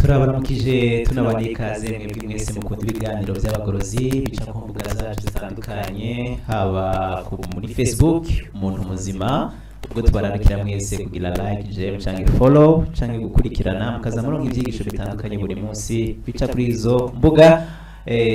Turabaramukije tunabani ikaze mwebwe mwese mukunda ibiganiro by'abagorozi bica ku mbuga zacu zitandukanye, haba muri Facebook umuntu muzima, ubwo tubararikira mwese kugira like, j'aime canke follow canke gukurikirana mukaza muronka ibyigisho bitandukanye buri munsi bica kuri izo mbuga,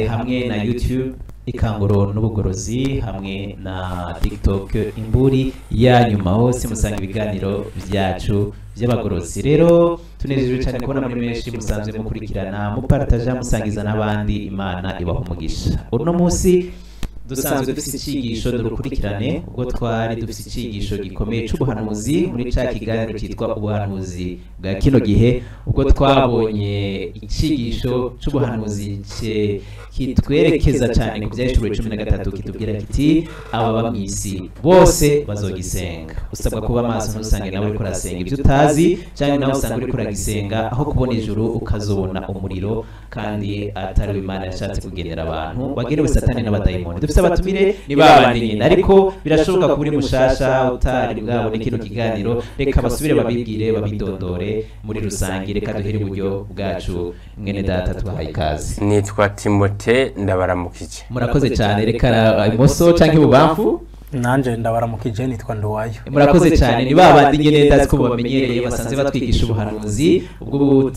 hamwe na YouTube Ikanguro n'ubugorozi, hamwe na TikTok Imburi ya nyuma, hose musanga ibiganiro byacu by'abagorozi. Rero tunejejwe cyane kubona muri benshi musanzwe mukurikirana, mupartaja, musangiza n'abandi. Imana ibaha umugisha. Uno munsi dusanzwe dufite icigisho dukurikirane, ubwo twari dufite icigisho gikomeye c'ubuhanuzi muri ca kiganiro cyitwa ubuhanuzi bwa kino gihe, ubwo twabonye icigisho c'ubuhanuzi kitwerekeza cyane ku Byahishuriwe 13, kitubwira kiti ababa mw'isi bose bazogisenga. Usabwa kuba maso, ntusange nawe uriko urasenga ibyo utazi, cyangwa nawe usanga uriko uragisenga aho kubona ijuru ukazobona umuriro, kandi atari Imana yashatse kugenera abantu wagenewe Satani n'abadayimoni. Dufite abatumire ni babandi nyine, ariko birashoboka kuri mushasha utari bwabone kino kiganiro, reka basubire babibwire babidondore muri rusange. Reka duhere uburyo bwacu. Mwene data tubahaye ikaze. Nitwa Timote, ndabaramukije. Murakoze cyane. Reka imoso canke ibubamfu. Nanje ndabaramukije, nitwa Nduwayo. Murakoze cyane. Ni babandi nyene ndazi ko bamenyereye, basanze batwigisha ubuhanuzi. Ubwo mu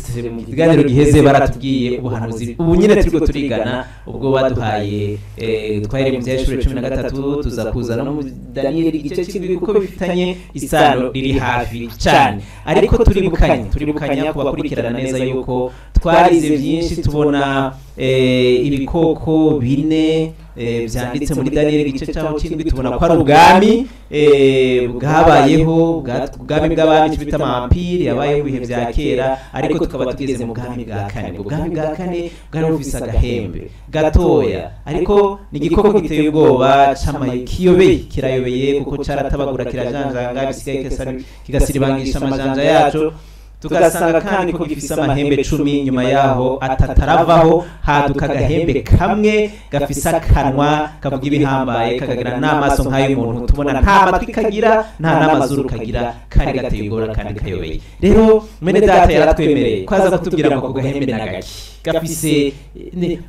kiganiro giheze baratubwiye ubuhanuzi ubu nyene turiko turigana, ubwo baduhaye twahera mu Byahishuriwe 13 tuza kuza no mu Daniel igice cy'indwi, kuko bifitanye isano riri hafi cyane. Ariko turibukanya kubakurikirana neza yuko twarize byinshi, tubona ibikoko bine byanditse muri Daniel igice cyaho cy'indwi, tubona ko ari ubwami bwabayeho, ubwami bw'abami bita amampiri yabayeho ibihe bya kera, ariko tukaba tugeze mu bwami bwa kane. Ubwami bwa kane bwari bufise agahembe gatoya, ariko ni igikoko giteye ubwoba camaye kiyobeye, kirayobeye kuko caratabagura kirajanjanga, bisigaye kigasiribangisha amajanja yaco. Tugasanga kandi ko gifise amahembe 10, nyuma yaho atataravaho haduka agahembe kamwe gafise akanwa kavuga ibihambaye, kakagira n'amaso nk'ay'umuntu, tubona nta matwi kagira nta n'amazuru kagira, kari gateye ubwoba kandi kayobeye. Rero mwene data yaratwemereye ko aza kutubwira ngo ako gahembe n'agaki gafise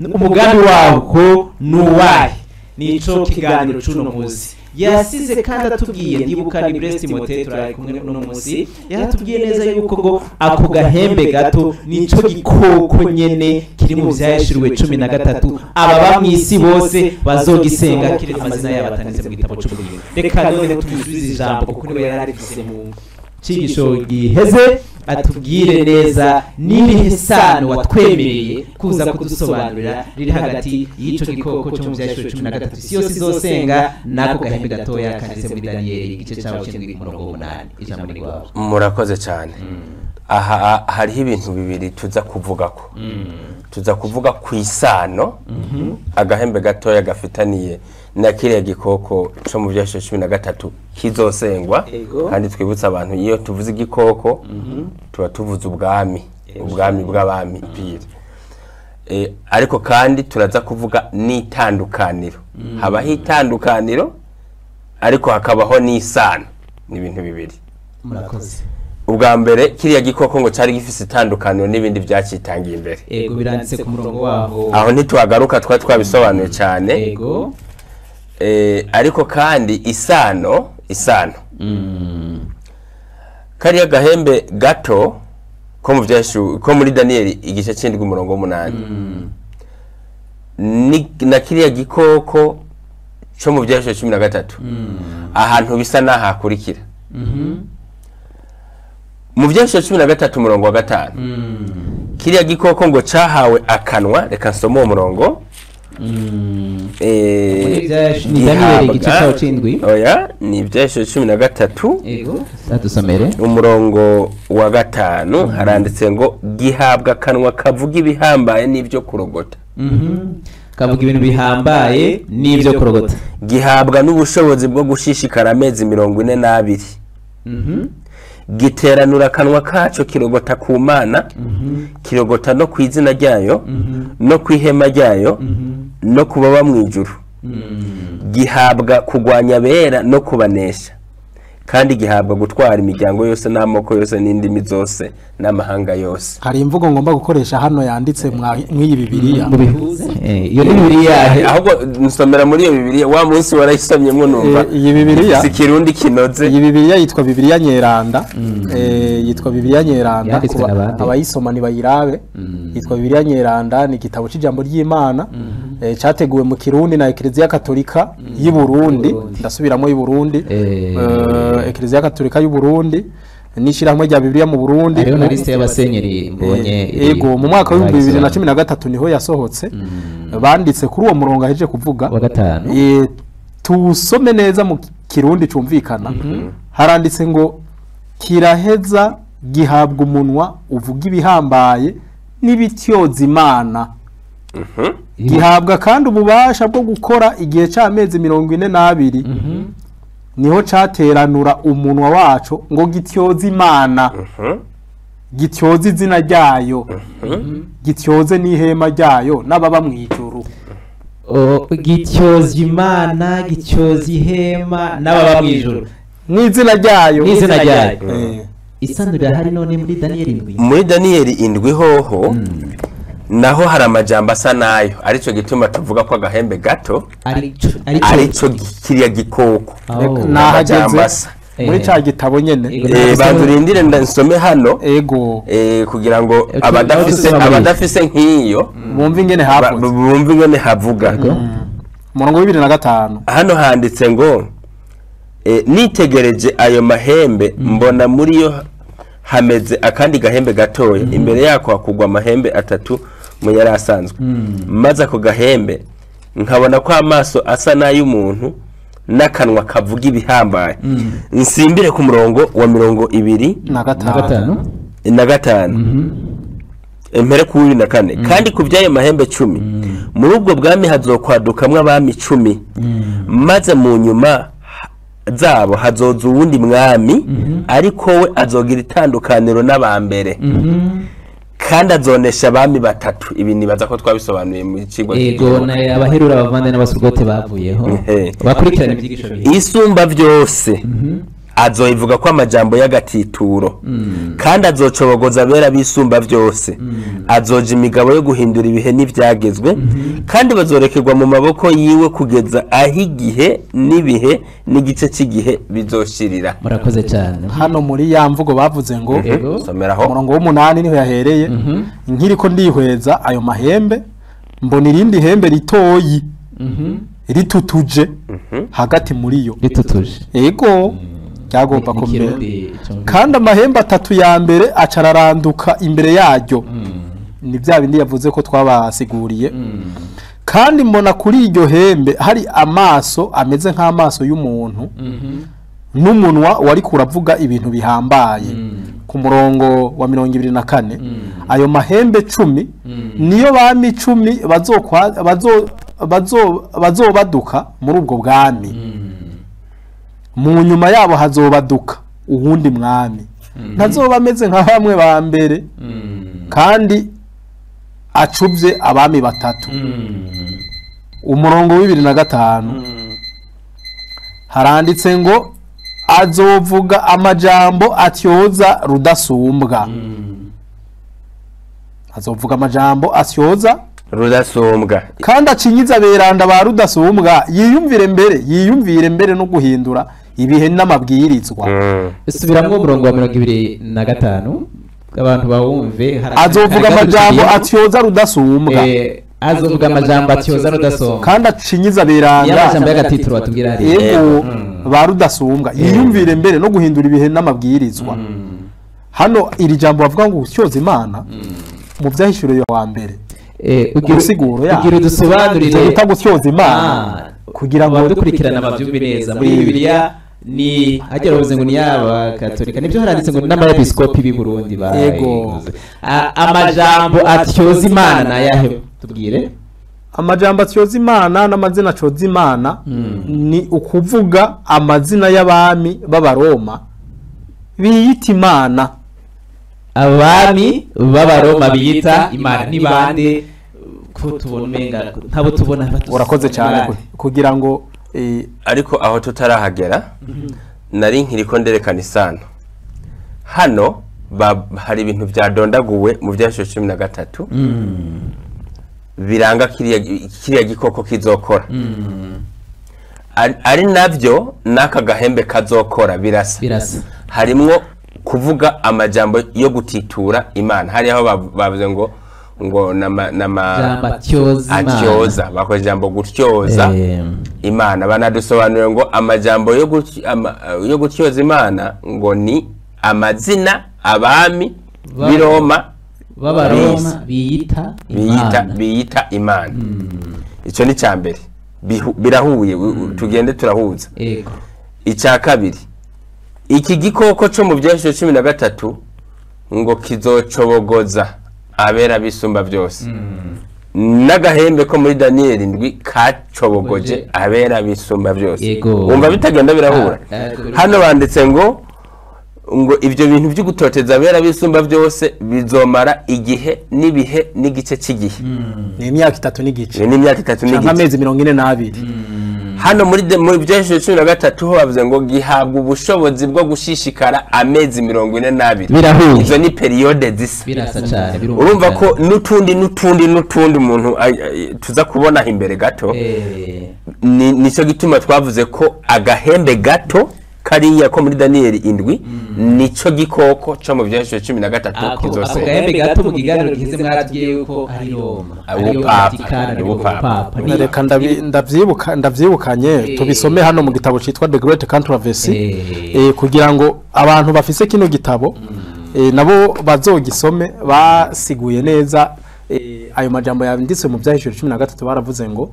umugambi wako n'uwahe. Nico kiganiro c'uno munsi yasize kandi atubwiye, ndibuka ni Blessed Timote turari kumwe n'uno munsi, yaratubwiye neza yuko ngo ako gahembe gato nico gikoko nyene kiri mu Vyahishuriwe 13, ababa mw'isi bose bazogisenga, kiri amazina yabo atanditse mu gitabo c'ubugingo. Reka none tumusubize ijambo kuko niwe yararifise mu cigisho giheze, atubwire neza n'irihe sano watwemereye kuza kudusobanurira riri hagati y'ico gikoko cyo mu Vyahishuriwe 13 isi yose izosenga n'ako gahembe gatoya kanditse muri Daniel igice cyaho cy'indwi umurongo w'umunani. Ijambo ni rwawe. Murakoze cyane. Aha hariho ibintu bibiri tuza kuvugako. Tuza kuvuga ku isano agahembe gatoya gafitaniye na kiriya gikoko cyo mu Vyahishuriwe 13 kizosengwa. Kandi twibutsa abantu iyo tuvuze igikoko tuba tuvuze ubwami, ubwami bw'abami pire. Ariko kandi turaza kuvuga n'itandukaniro. Habaho itandukaniro ariko hakabaho n'isano, ni ibintu bibiri. Murakoze. Ubwa mbere kiriya gikoko ngo cari gifise itandukaniro n'ibindi byacitangiye imbere. Ego, biranditse ku murongo waho. Aho ntitwagaruka, twari twabisobanuye cyane. Ego. Ariko kandi isano kariya gahembe gato ko mu Vyahishuriwe, ko muri Daniel igice cy'indwi umurongo w'umunani, na kiriya gikoko cyo mu Vyahishuriwe 13, ahantu bisa n'ahakurikira. Mu Vyahishuriwe 13 umurongo wa 5, kiriya gikoko ngo cahawe akanwa. Reka nsome uwo murongo. Ni Daniel igice cyaho cy'indwi. Oya, ni Ivyahishuriwe 13. Ego, sadusomere. Umurongo wa 5 haranditse ngo gihabwa akanwa kavuga ibihambaye n'ibyo kurogota. Kavuga ibintu bihambaye n'ibyo kurogota. Gihabwa n'ubushobozi bwo gushishikara amezi 42. Giteranura akanwa kaco kirogota ku Mana, kirogota no ku izina ryayo, no ku ihema ryayo, no kubaba mu ijuru. Gihabwa kugwanya bera no kubanesha. Kandi gihabwa gutwara imiryango yose n'amoko yose n'indimi zose n'amahanga yose. Hari imvugo ngomba gukoresha hano yanditse mw'iyi Bibiliya. Mubihuze. Iyo ni Bibiliya. Ahubwo nsomera muri iyo Bibiliya, wa munsi warayisomyemwo numva. Iyi Bibiliya si Kirundi kinoze. Iyi Bibiliya yitwa Bibiliya Nyeranda. Yitwa Bibiliya Nyeranda, abayisoma nibayirabe. Yitwa Bibiliya Nyeranda, ni igitabo c'ijambo ry'Imana cyateguwe mu Kirundi na Eklezia Katolika y'u Burundi. Ndasubiramo y'u Burundi. Eklezia Katolika y'u Burundi n'ishirahamwe rya Bibiliya mu Burundi. Hariho na liste y'abasenyeri mbonye. Yego, mu mwaka wa 2013 niho yasohotse. Banditse kuri uwo murongo aheje kuvuga wa gatanu. Tusome neza mu Kirundi cumvikana. Haranditse ngo kiraheza gihabwa umunwa uvuga ibihambaye n'ibityoza Imana. Gihabwa kandi ububasha bwo gukora igihe c'amezi 42. Niho cateranura umunwa waco ngo gityoze Imana, gityoze izina ryayo, gityoze n'ihema ryayo n'ababa mu ijuru. Gityoze Imana, gityoze ihema n'ababa mu ijuru n'izina ryayo, n'izina ryayo. Isano rirahari none muri Daniel 7. Muri Daniel 7 hoho naho hari amajambo asa nayo, arico gituma tuvuga ko agahembe gato arico kiriya gikoko. Nahageze muri ca gitabo nyene. Bandurindire nsome hano. Ego. Kugira ngo abadafise nk'iyo bumve ingene havuze, bumve ingene havuga. Umurongo wa 25 hano handitse ngo nitegereje ayo mahembe mbona muri yo hameze akandi gahembe gatoya, imbere yako hakugwa amahembe atatu mu yari asanzwe. Maze ako gahembe nkabona ko amaso asa n'ay'umuntu n'akanwa kavuga ibihambaye. Nsimbire ku murongo wa 25 impere ku 24. Kandi ku by'ayo mahembe 10 muri ubwo bwami hazokwadukamwo abami 10, maze mu nyuma zabo hazoza uwundi mwami, ariko we azogira itandukaniro n'abambere, kandi azonesha abami batatu. Ibi nibaza ko twabisobanuye mu cigwa. Yego, abaherura abavande n'abasugote bavuyeho bakurikirana ibyigisho bihe. Isumba byose azoivuga ko amajambo y'agatituro, kandi azocobogoza abera bisumba byose. Azoja imigabo yo guhindura ibihe n'ivyagezwe, kandi bazorekerwa mu maboko yiwe kugeza aho igihe n'ibihe n'igice cy'igihe bizoshirira. Murakoze cyane. Hano muri ya mvugo bavuze ngo someraho umurongo w'umunani niho yahereye. Nkiriko ndihweza ayo mahembe mbona irindi hembe ritoyi ritutuje hagati muri yo. Ritutuje. Yego. Byagomba kumera. Kandi amahembe atatu ya mbere acararanduka imbere yaryo. Ni bya bindi yavuze ko twabasiguriye. Kandi mbona kuri iryo hembe hari amaso ameze nk'amaso y'umuntu, n'umunwa wari kuravuga ibintu bihambaye. Ku murongo wa 24 ayo mahembe 10 niyo bami 10 bazobaduka muri ubwo bwami. Mu nyuma yabo hazobaduka uwundi mwami, ntazoba ameze nka bamwe ba mbere, kandi acubye abami batatu. Umurongo wa 25 haranditse ngo azovuga amajambo atyoza rudasumbwa. Azovuga amajambo atyoza rudasumbwa, kandi acinyiza aberanda ba rudasumbwa, yiyumvire mbere no guhindura ibihe n'amabwirizwa. Subiramwo umurongo wa 25 abantu bawumve. Azovuga amajambo atyoza rudasumbwa. Azovuga amajambo atyoza rudasumbwa, kandi acinyiza aberanda. Y'amajambo y'agatitiro batubwira hari. Yego, ba rudasumbwa, yiyumvire mbere no guhindura ibihe n'amabwirizwa. Hano iri jambo bavuga ngo gutyoza Imana mu byahishuriye wa mbere. Ugira ya dusobanurire bita gutyoza Imana kugira ngo dukurikirana abavyumve neza. Muri Bibiliya ni hagera bavuze ngo ni yaba katolika, nibyo haranditse ngo n'abepiskopi b'i Burundi ba. Yego. Amajambo atyoza Imana yahe tubwire. Amajambo atyoza Imana n'amazina atyoza Imana ni ukuvuga amazina y'abami b'Abaroma biyita Imana. Abami b'Abaroma biyita Imana ni bande? Ko tubona umenga ntabo tubona. Urakoze cyane kugira ngo ariko aho tutarahagera Nari nkiriko nderekana isano hano, hari ibintu byadondaguwe mu byasho 13 biranga kiriya gikoko kizokora, ari navyo n'aka gahembe kazokora birasa. Harimwo kuvuga amajambo yo gutitura Imana. Hari aho bavuze ngo nama atyoza, bakoze ijambo gutyoza Imana. Banadusobanurira ngo amajambo yo gutyoza Imana ngo ni amazina abami b'Iroma b'Abaroma biyita Imana, biyita Imana. Icyo ni cya mbere, birahuye, tugende turahuza. Icya kabiri, iki gikoko cyo mu byasho 13 ngo kizocobogoza abera bisumba byose, n'agahembe ko muri Daniel 7 kacobogoje abera bisumba byose. Umva bitagenda birahura. Hano banditse ngo ibyo bintu byo gutoteza abera bisumba byose bizomara igihe n'ibihe n'igice cy'igihe. Ni imyaka 3 n'igice. Ni imyaka 3 n'igice. Amezi 42. Hano muri byasho 13 ho bavuze ngo gihabwa ubushobozi bwo gushishikara amezi 42. Izo ni periode zisa. Birasa cyane. Urumva ko n'utundi umuntu tuza kubona imbere gato. Nicyo gituma twavuze ko agahembe gato kariya ko muri Daniel 7 nico gikoko cyo mu byasho 13 kizose. Agahembe gato mu kiganiro gize mwaratubwiye yuko ari Roma, ari Vatikana, ari Papa. Reka ndavyibukanye tubisome hano mu gitabo citwa The Great Controversy, kugira ngo abantu bafise kino gitabo nabo bazogisome basiguye neza ayo majambo yanditse mu byahishuro 13. Baravuze ngo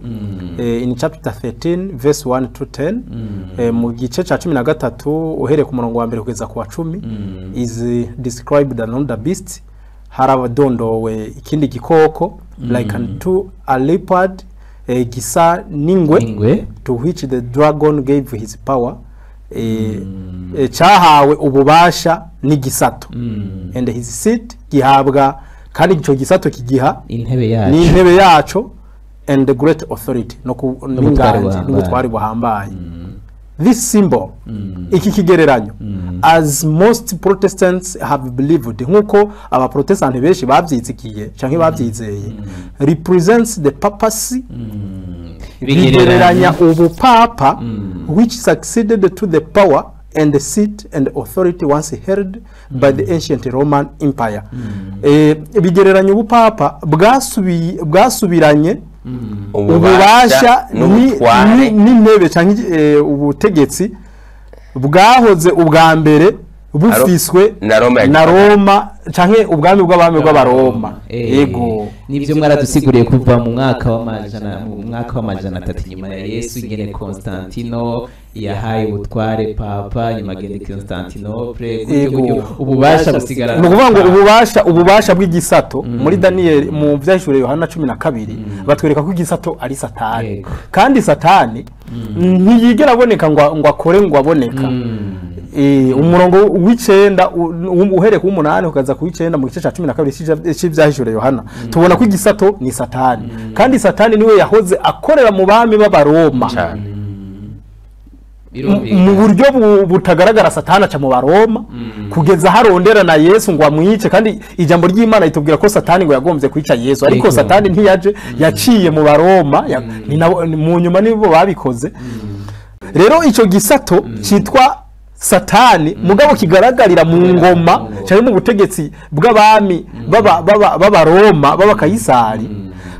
in chapter 13 verse 1 to 10, mu gice ca 13 uhereye ku murongo wa mbere kugeza ku wa 10, is described another beast, haradondowe ikindi gikoko like unto a leopard, gisa n'ingwe, to which the dragon gave his power, cyahawe ububasha n'igisato, and his seat gihabwa kandi icyo gisato kigiha n'intebe yacu, and the great authority, no n'ubutwari buhambaye. This symbol, iki kigereranyo, as most Protestants have believed, nkuko abaprotestanti benshi babyizikiye canke babyizeye, represents the papacy, bigereranya ubupapa, which succeeded to the power and the seat and authority once held by the ancient Roman Empire. Bigereranya ubupapa bwasubiranye ububasha n'intebe canke ubutegetsi bwahoze ubwa mbere bufiswe na Roma canke ubwami bw'abami bw'Abaroma. Yego, nibyo mwaradusiguriye kuva mu mwaka w'amajana 3 nyuma ya Yesu, ingene Constantino yahaye ubutware papa, nyuma agende Constantinople, ububasha busigara. Ni ukuvuga ngo ububasha bw'igisato muri Daniel mu byahishuriwe Yohana 12 batwereka ko igisato ari Satani, kandi Satani ntiyigera aboneka ngo akore ngo aboneka. Umurongo w'icenda uhereye ku 8 ukaza ku 9 mu gice ca 12 cy'ibyahishuriwe Yohana, tubona ko igisato ni Satani, kandi Satani niwe yahoze akorera mu bami b'Abaroma mu buryo butagaragara. Satani aca mu Baroma kugeza harondera na Yesu ngo amwice, kandi ijambo ry'Imana itubwira ko Satani ngo yagombye kwica Yesu, ariko Satani ntiyaje, yaciye mu Baroma, mu nyuma nibo babikoze. Rero ico gisato citwa Satani mugabo kigaragarira mu ngoma cyari mu butegetsi bw'abami b'Abaroma b'Abakayisari,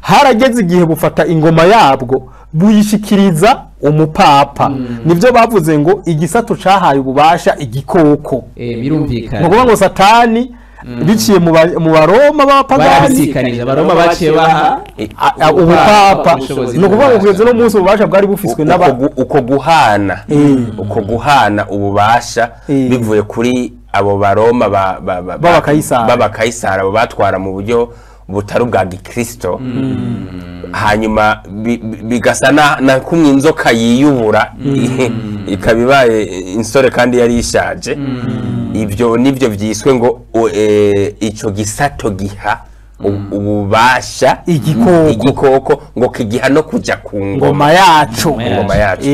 harageze igihe bufata ingoma yabwo buyishikiriza umupapa. Nivyo bavuze ngo igisato cahaye ububasha igikoko. Birumvikana. Nukuvuga ngo Satani biciye mu Baroma b'abapagani, Abaroma baciye baha ubupapa. Nukuvuga ngo kugeza no munsi ububasha bwari bufiswe n'aba uko guhana ububasha bivuye kuri abo Baroma b'Abakayisari, abo batwara mu buryo butari ubwa gikristo, hanyuma bigasa na kumwe inzoka yiyubura ikaba ibaye insore kandi yari ishaje. Ibyo nibyo byiswe ngo ico gisato giha Ububasha igikoko ngo kigiha no kuja ku ngoma yacu. Ngoma yacu.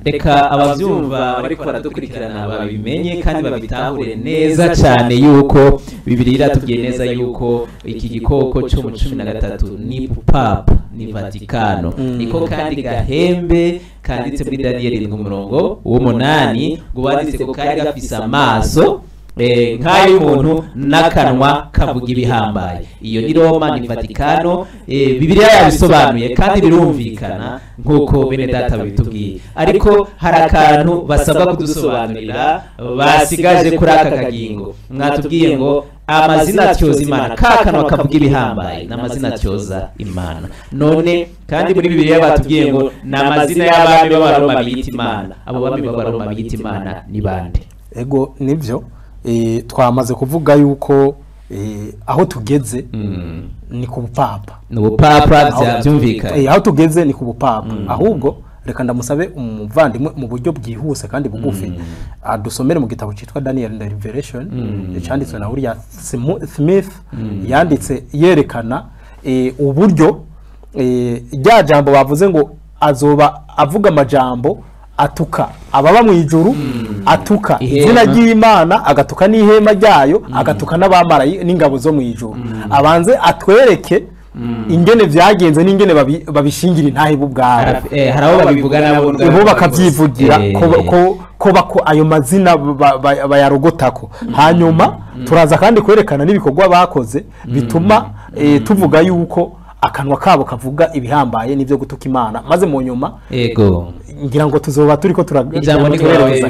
Reka abavyumva bariko baradukurikirana babimenye kandi babitahure neza cyane yuko Bibiliya iratubwiye neza yuko iki gikoko cyo mu 13 ni Papa, ni Vatikano. Niko kandi gahembe kanditse muri Daniel 7:8 ngo banditse ko kari gafise amaso nk'ay'umuntu n'akanwa kavuga ibihambaye. Iyo ni Roma, ni Vatikano. Bibiliya yabisobanuye kandi birumvikana nk'uko bene data babitubwiye, ariko hari akantu basabwa kudusobanurira basigaje kuri aka kagingo. Mwatubwiye ngo amazina atyoza Imana, ka kanwa kavuga ibihambaye n'amazina atyoza Imana. None kandi muri Bibiliya batubwiye ngo ni amazina y'abami b'Abaroma biyita Imana. Abo bami b'Abaroma biyita Imana ni bande? Ego nivyo. Twamaze kuvuga yuko aho tugeze ni ku bupapa. Ni ubupapa byumvikana. Aho tugeze ni ku bupapa. Ahubwo reka ndamusabe umuvandimwe mu buryo bwihuse kandi bugufi adusomere mu gitabo cyitwa Daniel and the Revelation, cyanditswe na William Smith, yanditse yerekana uburyo rya jambo bavuze ngo azoba avuga amajambo atuka ababa mu ijuru, atuka izina ry'Imana, agatuka n'ihema ryayo, agatuka n'abamarayi n'ingabo zo mu ijuru. Abanze atwereke ingene vyagenze n'ingene babishingira intahe bubwabo. Hari abo babivuga nabo bo bakavyivugira ko bako ayo mazina bayarogotako. Hanyuma turaza kandi kwerekana n'ibikorwa bakoze bituma tuvuga yuko akanwa kabo kavuga ibihambaye n'ivyo gutuka Imana, maze mu nyuma ego ngira ngo tuzoba turiko ijambo ni kwawe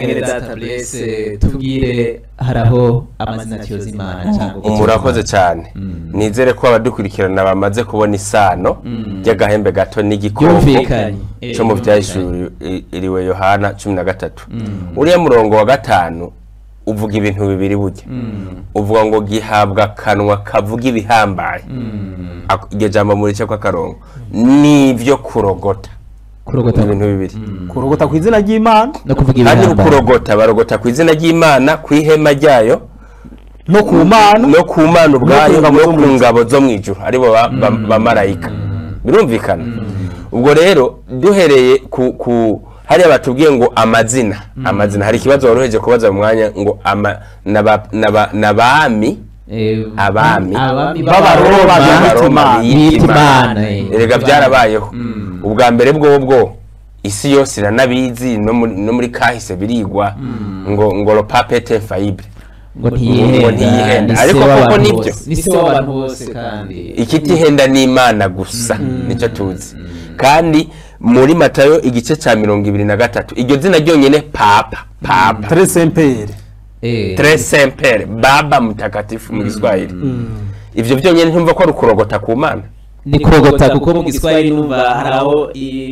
tubwire haraho amazina atyoza Imana cyangwa. Murakoze cyane. Nizere ko abadukurikirana bamaze kubona isano ry'agahembe gato n'igikoko cyo mu vyahishuriwe Yohana 13. Uriya murongo wa 5 uvuga ibintu bibiri burya. Uvuga ngo gihabwa kanwa kavuga ibihambaye. Iryo jambo muri cyo kw'akarongo nivyo kurogota. Kurogota ibintu bibiri. Kurogota ku izina ry'Imana no kuvuga ibihambaye. Kandi kurogota barogota ku izina ry'Imana, ku ihema ryayo, no ku Mana, no ku Mana ubwayo, no ku ngabo zo mu ijuru aribo bamarayika. Birumvikana. Ubwo rero duhereye ku hariya batubwiye ngo amazina, amazina hari ikibazo woroheje kubaza mu mwanya ngo nabami abami b'Abaroma biyita Imana. Erega byarabayeho. Ubwa mbere bwobwo isi yose iranabizi, no muri kahise birigwa ngo le pape est infaillible, ngo ntiyihenda. Ariko koko nibyo, ni se w'abantu bose, kandi ikitihenda ni Imana gusa, nicyo tuzi. Kandi muri Matayo igice ca 23 iryo zina ryonyene Papa, Papa Très Saint-Père, Très Saint-Père, Baba Mtakatifu mu Giswahili. Ivyo byonyene ntumva ko ari ukurogota ku Mana. Ni kurogota kuko mu Giswahili numva haraho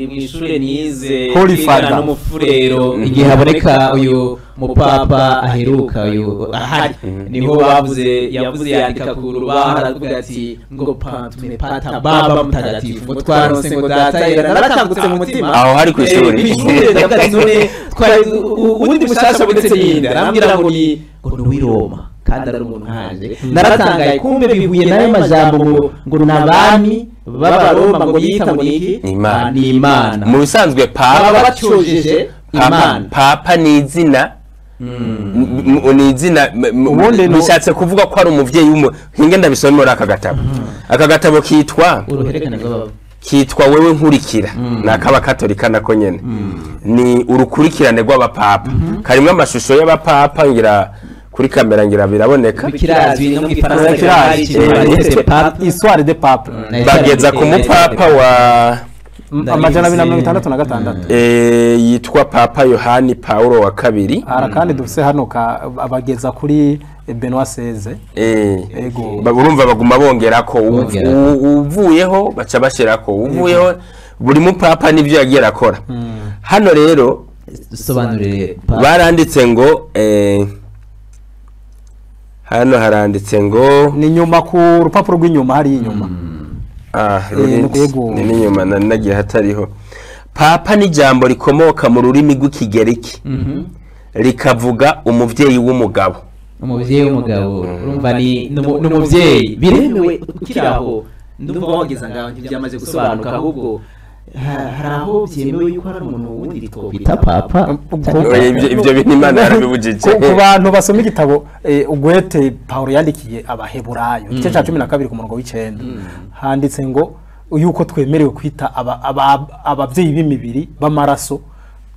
mu ishure nize kwigana n'umufurero igihe haboneka uyu mupapa aheruka uyu ahari niho bavuze yavuze yandika ku rubaho aravuga ati ngo tumepata baba mtakatifu, ngo twaronse ngo data yera. Narakangutse mu mutima aho hari ku ishuri ndavuga ati none twari ubundi mushasha budetse yindi, arambwira ngo ni ngo ni Roma kandi ari umuntu hanje. Naratangaye kumbe bihuye nayo majambo ngo nabami b'Abaroma ngo yita ngo niki ni Imana. Mu bisanzwe Papa bacojeje Imana. Papa ni izina, ni izina bishatse kuvuga ko ari umuvyeyi w'umu. Hinge ndabisome muri aka gatabo. Aka gatabo kitwa uruherekane rw'ababa, kitwa wewe nkurikira, nakaba katolika nako nyene. Ni urukurikirane rw'abapapa, karimwe amashusho y'abapapa ngira kuri kamera ngira biraboneka. Kirazwi no mu Gifaransa kirazwi Histoire des papes. Bageza ku mupapa wa 266 yitwa Papa Yohani Paulo wa kabiri. Ara kandi dufise hano abageza kuri Benoit XVI. Ego urumva baguma bongerako uvuyeho baca bashirako uvuyeho, buri mupapa nivyo yagiye arakora. Hano rero sobanurire baranditse ngo hano haranditse ngo ni nyuma ku rupapuro rw'inyuma hari inyuma. Ni nyuma nagiye hatariho. Papa ni jambo rikomoka mu rurimi rw'ikigereki rikavuga umuvyeyi w'umugabo. Umubyeyi w'umugabo, urumva ni n'umubyeyi biremewe. Ukiraho ndumva wageza ngaho ntibyamaze gusobanuka, ahubwo hari aho byemewe yuko hari umuntu wundi twokwita papa? Oya, ibyo bintu Imana yarabibujije. Ku bantu basoma igitabo ugwete Paulo yandikiye Abaheburayo, igice cya 12 ku murongo w'9, handitse ngo yuko twemerewe kwita ababyeyi b'imibiri b'amaraso,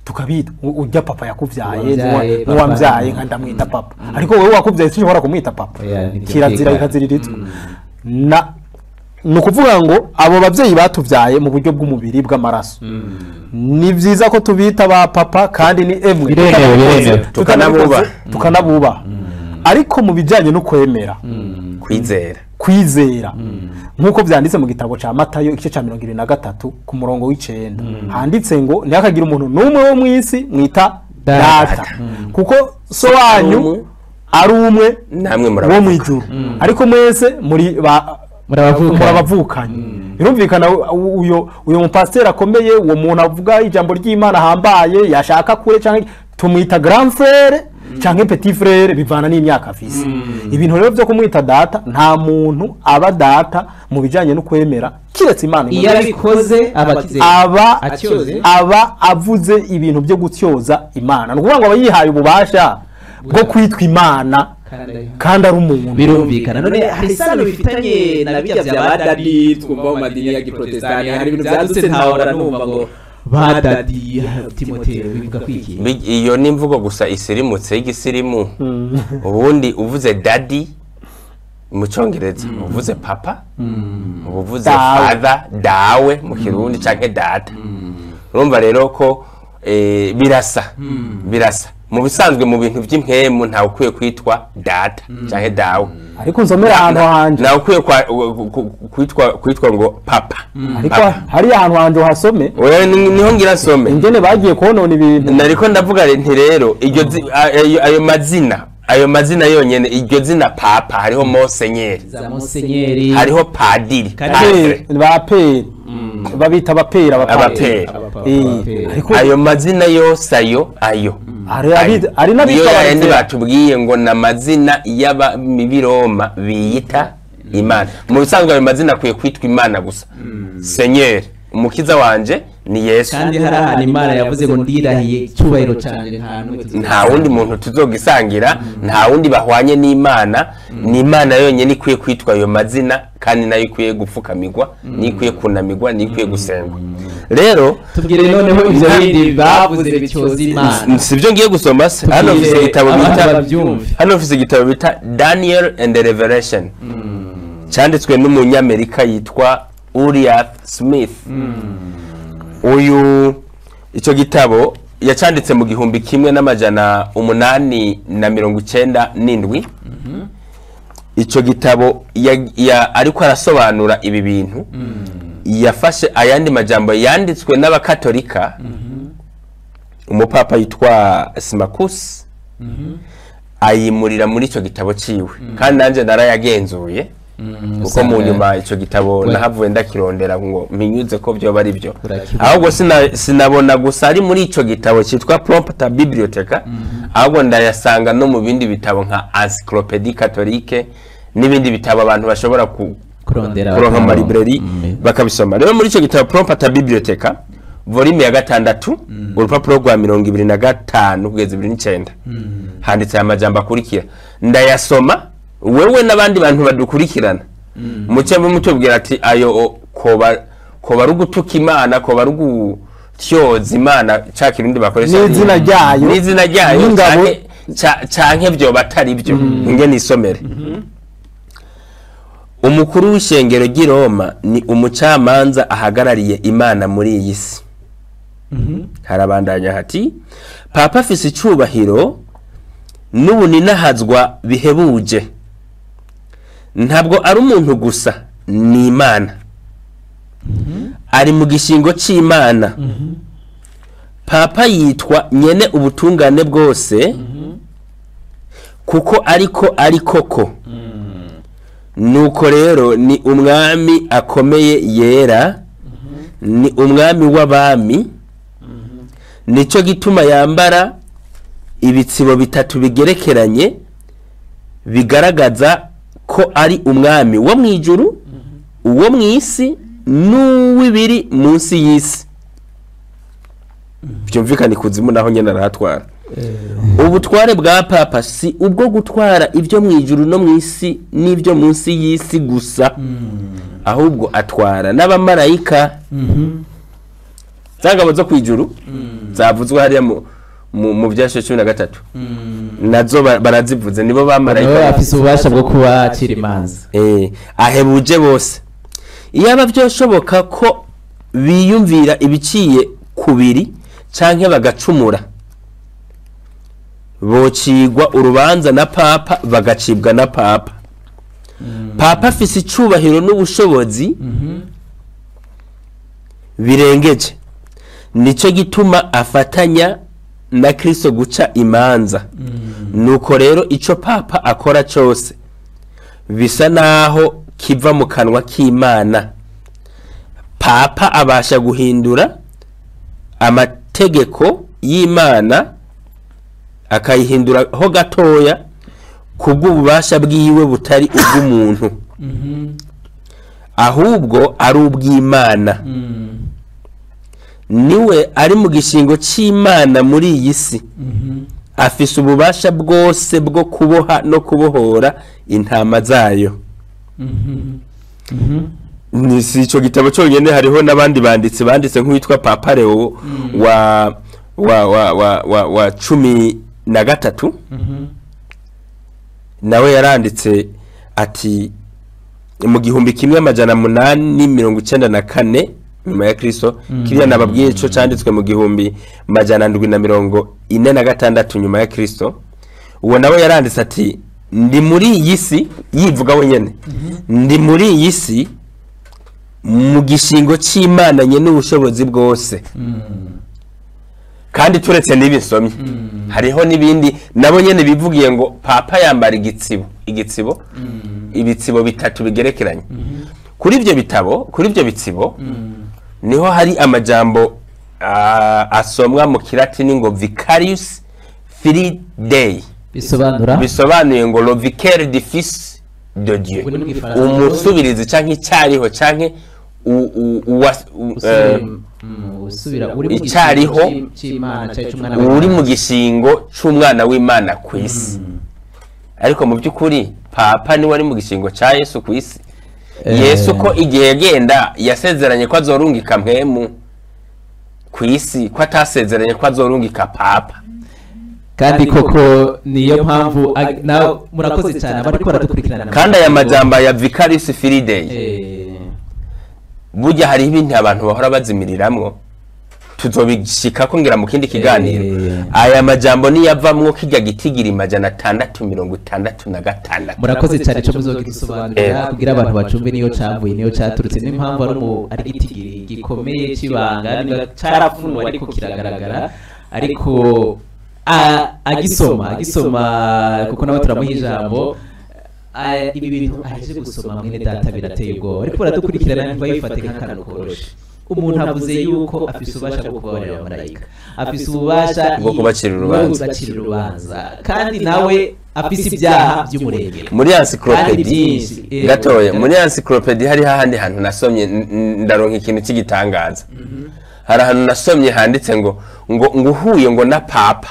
tukabita ujya papa yakuvyaye, Uwambyaye, papa. N'uwambyaye nka ndamwita papa, ariko wowe wakuvyaye sinshobora kumwita papa. Oya, nibyo kirazira byigana. Bikaziririzwa na ni ukuvuga ngo abo babyeyi batuvyaye mu buryo bw'umubiri bw'amaraso, ni byiza ko tubita ba papa, kandi ni emwe Biremewe, biremewe. Tukanabubaha. Tukanabubaha, ariko mu bijyanye no kwemera, kwizera, kwizera, nk'uko byanditse mu gitabo cya Matayo igice cya 73 ku murongo w'9, handitse ngo ntihakagire umuntu n'umwe wo mu isi mwita Data. data, kuko so wanyu umwe, ari umwe namwe wo mu murabavuka. ijuru, ariko mwese muri ba Murabavukanye. Murabavukanye. Birumvikana, uyo mupasiteri akomeye, uwo muntu avuga ijambo ry'Imana ahambaye, yashaka kure cyangwa tumwita grand frère cyangwa petit frère, bivana n'imyaka afise. Ibintu rero byo kumwita data, nta muntu aba data mu bijyanye no kwemera kiretse Imana. Iyo abikoze aba akize aba atyoze. Aba avuze ibintu byo gutyoza Imana, ni ukuvuga ngo aba yihaye ububasha bwo kwitwa Imana kandi ari umuntu. Birumvikana. None hari isano bifitanye na bijya bya ba daddy twumva mu madini ya giprotestani? Hari ibintu byadutse, ntahora numva ngo ba daddy. Timote, bivuga kwiki? Iyo ni imvugo gusa isirimutse y'igisirimu. Ubundi uvuze daddy mu Cyongereza uvuze papa, uba uvuze Dawe. Father, dawe mu Kirundi canke data. Urumva rero ko birasa. Mu bisanzwe, mu bintu by'impwemu, ntawe ukwiye kwitwa data canke dawe. Ariko nsomera ahantu hanje. Ntawe ukwiye kwitwa ngo papa. Ariko Papa. hariya ahantu hanje uhasome. Oya, niho ngira nsome. Ingene bagiye konona ibintu. Nariko ndavuga nti rero iryo ayo mazina yonyene, iryo zina papa, hariho monsenyeri, za monsenyeri, hariho padiri, padre. Ba père, babita abapera, Abapera. Ariko Ayo mazina yose ayo hari hari n'abitwa niyo yayandi abarevera. Batubwiye ngo ni amazina y'abami biyita Imana. Mu bisanzwe ayo mazina akwiye kwitwa Imana gusa, Senyeri, umukiza wanje ni Yesu. Kandi hari ahantu Imana yavuze ngo ndirahiye icyubahiro cyane, nta n'umwe Nta wundi muntu tuzogisangira, nta wundi bahwanye n'Imana. Ni Imana yonyine ikwiye kwitwa ayo mazina, kandi nayo ikwiye gupfukamirwa, niyo ikwiye kunamirwa, niyo ikwiye gusengwa. Rero Tubwire noneho ibyo bindi bavuze bityoza Imana. Si byo ngiye gusoma se? Hano mfise igitabo abantu bita babyumve. Hano mfise igitabo bita Daniel and the Revelation, cyanditswe n'umunyamerika yitwa Uriah Smith. Uyu icyo gitabo yacanditse mu 1897. Icyo gitabo ariko arasobanura ibi bintu, yafashe ayandi majambo yanditswe n'abakatolika, umupapa yitwa Simakusi, ayimurira muri icyo gitabo ciwe, kandi nanjye narayagenzuye, kuko mu nyuma icyo gitabo nahavuye ndakirondera ngo mpinyuze ko byoba ari byo. Urakibona. Ahubwo sinabona gusa ari muri icyo gitabo cyitwa Prompta Bibliotheca, ahubwo ndayasanga no mu bindi bitabo nka Encyclopédie catholique n'ibindi bitabo abantu bashobora kurondera kuronka mu bakabona. ma librairie bakabisoma. Rero muri icyo gitabo Prompta Bibliotheca, volume ya 6, urupapuro rwa 25 kugeza 29, handitse aya majambo akurikira. Ndayasoma, wewe n'abandi bantu badukurikirana muce mutubwira ati ayo koba ari ugutuka Imana, koba ari ugutyoza Imana, ca Kirundi bakoresha, N'izina ryayo. n'izina ryayo, N'ingabo. canke vyoba atari byo. Nge nisomere: "Umukuru w'ishengero ry'i Roma ni umucamanza ahagarariye Imana muri iyi si." Harabandanya hati: "Papa afise icubahiro n'ubuninahazwa bihebuje. Ntabwo ari umuntu gusa, ni Imana. Ari mu gishingo c'Imana. Papa yitwa nyene ubutungane bwose kuko ariko ari koko. Nuko rero ni umwami akomeye yera, ni umwami w'abami. Nicyo gituma yambara ibitsibo bitatu bigerekeranye." Bigaragaza ko ari umwami wo mu ijuru, uwo mu isi n'uw'ibiri munsi y'isi. Byumvikana ikuzimu naho nyene arahatwara. Ubutware bwa papa si ubwo gutwara ibyo mu ijuru no mu isi n'ibyo munsi y'isi gusa, ahubwo atwara n'abamarayika. Za ngabo zo ku ijuru zavuzwe hariya mu byashe 13 nazo barazivuze, nibo bamarayika bafise ububasha bwo kubacira imanza. Ahebuje bose. Iyaba byoshoboka ko biyumvira ibiciye kubiri canke bagacumura, bocigwa urubanza na papa, bagacibwa na papa. Papa afise icubahiro n'ubushobozi birengeje, nico gituma afatanya na Kristo guca imanza. Nuko rero ico papa akora cose bisa naho kiva mu kanwa k'Imana. Papa abasha guhindura amategeko y'Imana akayihindura ho gatoya kubw'ububasha bwiwe butari ubw'umuntu, ahubwo ari ubw'Imana. Niwe ari mu gishingo c'Imana muri iyi si, afise ububasha bwose bwo kuboha no kubohora intama zayo. Ni si ico gitabo cyonyene, hariho n'abandi banditsi banditse nk'uwitwa Papa Leo wa wa wa wa wa, wa 13, nawe yaranditse ati mu 1894 nyuma ya Kristo. Kiriya nababwiye ico canditswe mu 1746 nyuma ya Kristo. Uwo nawe yaranditse ati ndi muri iyi si, yivuga wenyene, ndi muri iyi si mu gishingo c'Imana nye n'ubushobozi bwose. Kandi turetse n'ibisomye, hariho n'ibindi nabo nyene bivugiye ngo papa yambara igitsibo, igitsibo, ibitsibo bitatu bigerekeranye. Kuri ivyo bitabo, kuri ivyo bitsibo niho hari amajambo asomwa mu Kilatini ngo Vicarius Filii Dei, bisobanura bisobanuye ngo le vicaire du fils de Dieu, umusubirizi canke icyariho canke icyariho uri mu gishingo c'umwana w'Imana ku isi. Ariko mu by'ukuri papa niwe ari mu gishingo ca Yesu ku isi. Yesu ko igihe yagenda yasezeranye ko azorungika mpemu ku isi, ko atasezeranye ko azorungika papa. Kandi koko niyo mpamvu na murakoze cyane abariko baradukurikirana. Kandi aya majambo ya Vicarius Filii Dei, burya hari ibintu abantu bahora bazimiriramwo, tuzobishika ko ngira mu kindi kiganiro. Aya majambo niyavamwo kijya gitigira 666. Murakoze cyane cyo muzogidusobanurira kugira abantu bacumbe niyo cavuye niyo caturutse n'impamvu ari mu ari gitigiri gikomeye cibanga carafunwa ariko kiragaragara, ariko agisoma kuko nawe turamuha ijambo. Ibi bintu aheje gusoma mwene data birateye ubwoba, ariko baradukurikirana ntibayifate nk'akantu koroshe. Umuntu avuze yuko afise ububasha bwo kubabarira abamarayika, afise ububasha bwo kubacira urubanza, kandi nawe afise ibyaha by'umurengera. Muri encyclopédie gatoya, muri encyclopédie hari hahandi hantu nasomye ndaronka ikintu cy'igitangaza. Hari ahantu nasomye handitse ngo ngo nguhuye ngo na papa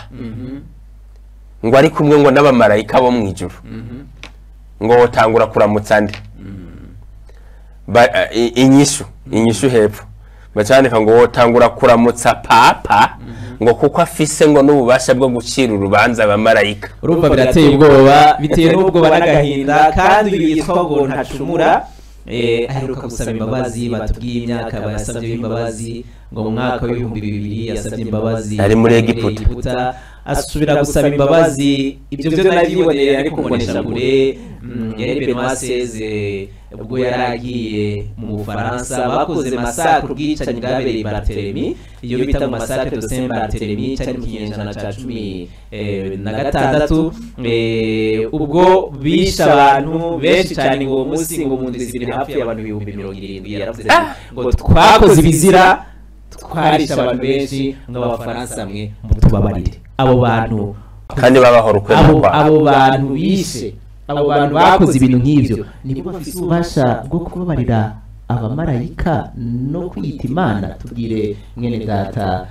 ngo ari kumwe ngo n'abamarayika bo mu ijuru, ngo wotangura kuramutsa nde? Inyishu hepfo bacandika ngo wotangura kuramutsa papa ngo kuko afise ngo n'ububasha bwo gucira urubanza abamarayika. Urumva birateye ubwoba, biteye n'ubwoba n'agahinda. Kandi uyu yitwa ngo ntacumura, aheruka gusaba imbabazi, batubwiye imyaka bayasabye imbabazi, ngo mu mwaka w'2000 yasabye imbabazi ari muri Egiputa, asubira gusaba imbabazi. Ibyo byo nabyiboneye ariko mbonesha kure. Yari Benoit XVI ubwo yaragiye mu Bufaransa, bakoze massacre ubwicanyi bwabereye Barthélemy, iyo bita mu massacre de Saint Barthélemy cyari mu kinyejana ca 16, ubwo bishe abantu benshi cyane. Ngo munsi ngo mu ndwi zibiri hafi y'abantu 70,000. Yaravuze ngo twakoze ibizira, twarisha abantu benshi, ngo abafaransa mwe mutubabarire. Abo bantu kandi babahora ukwemera kwabo, abo bantu bishe Abo bantu bakoze ibintu nk'ivyo nibo bafise ububasha bwo kubabarira abamarayika no kwiyita Imana. Tubwire mwene data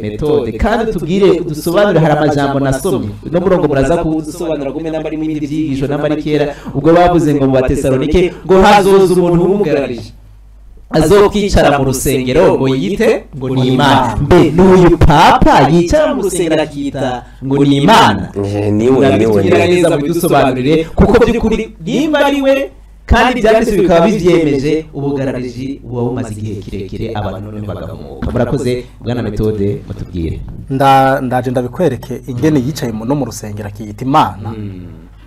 Methode, kandi tubwire dusobanure. Hari amajambo nasomye no murongo muraza kudusobanura gume namba ari mwindi vyigisho namba ari kera, ubwo bavuze ngo mu Batesalonike ngo hazoza umuntu w'umugararije azokwicara mu rusengero ngo yite ngo ni Imana. Mbe n'uyu papa yicara mu rusengero akita ngo ni Imana? Niwe niwe neza mubidusobanurire, kuko by'ukuri nimba ari we kandi ibyanditswe bikaba bivyemeje, ubugarariji buba bumaze igihe kirekire, abantu noneho bagamuka. Murakoze bwana Methode, mutubwire. Ndaje ndabikwereke ingene yicaye no mu rusengero akiyita Imana,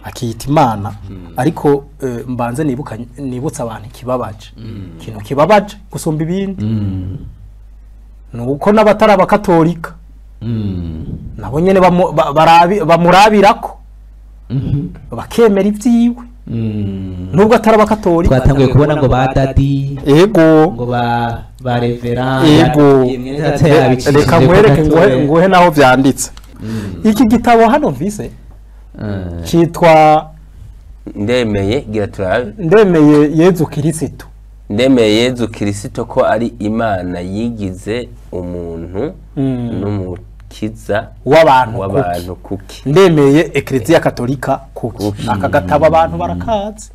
akiyita Imana. Ariko mbanze nibutsa abantu ikibabaje, ikintu kibabaje gusumba ibindi ni uko n'abatari abakatolika nabo nyene bamurabirako bakemera ivyiwe nubwo atari abakatolika. Twatanguye kubona ngo ba dadi, ego, ngo ba reverend, ego. Reka nkwereke nguhe naho vyanditse. Iki gitabo hano mvise citwa Ndemeye, gira turabe. Ndemeye Yezu Kirisitu. Ndemeye Yezu Kirisitu ko ari Imana yigize umuntu n'umukiza w'abantu kuki. Ndemeye Eklezia Katolika kuki. Aka gatabo abantu barakazi.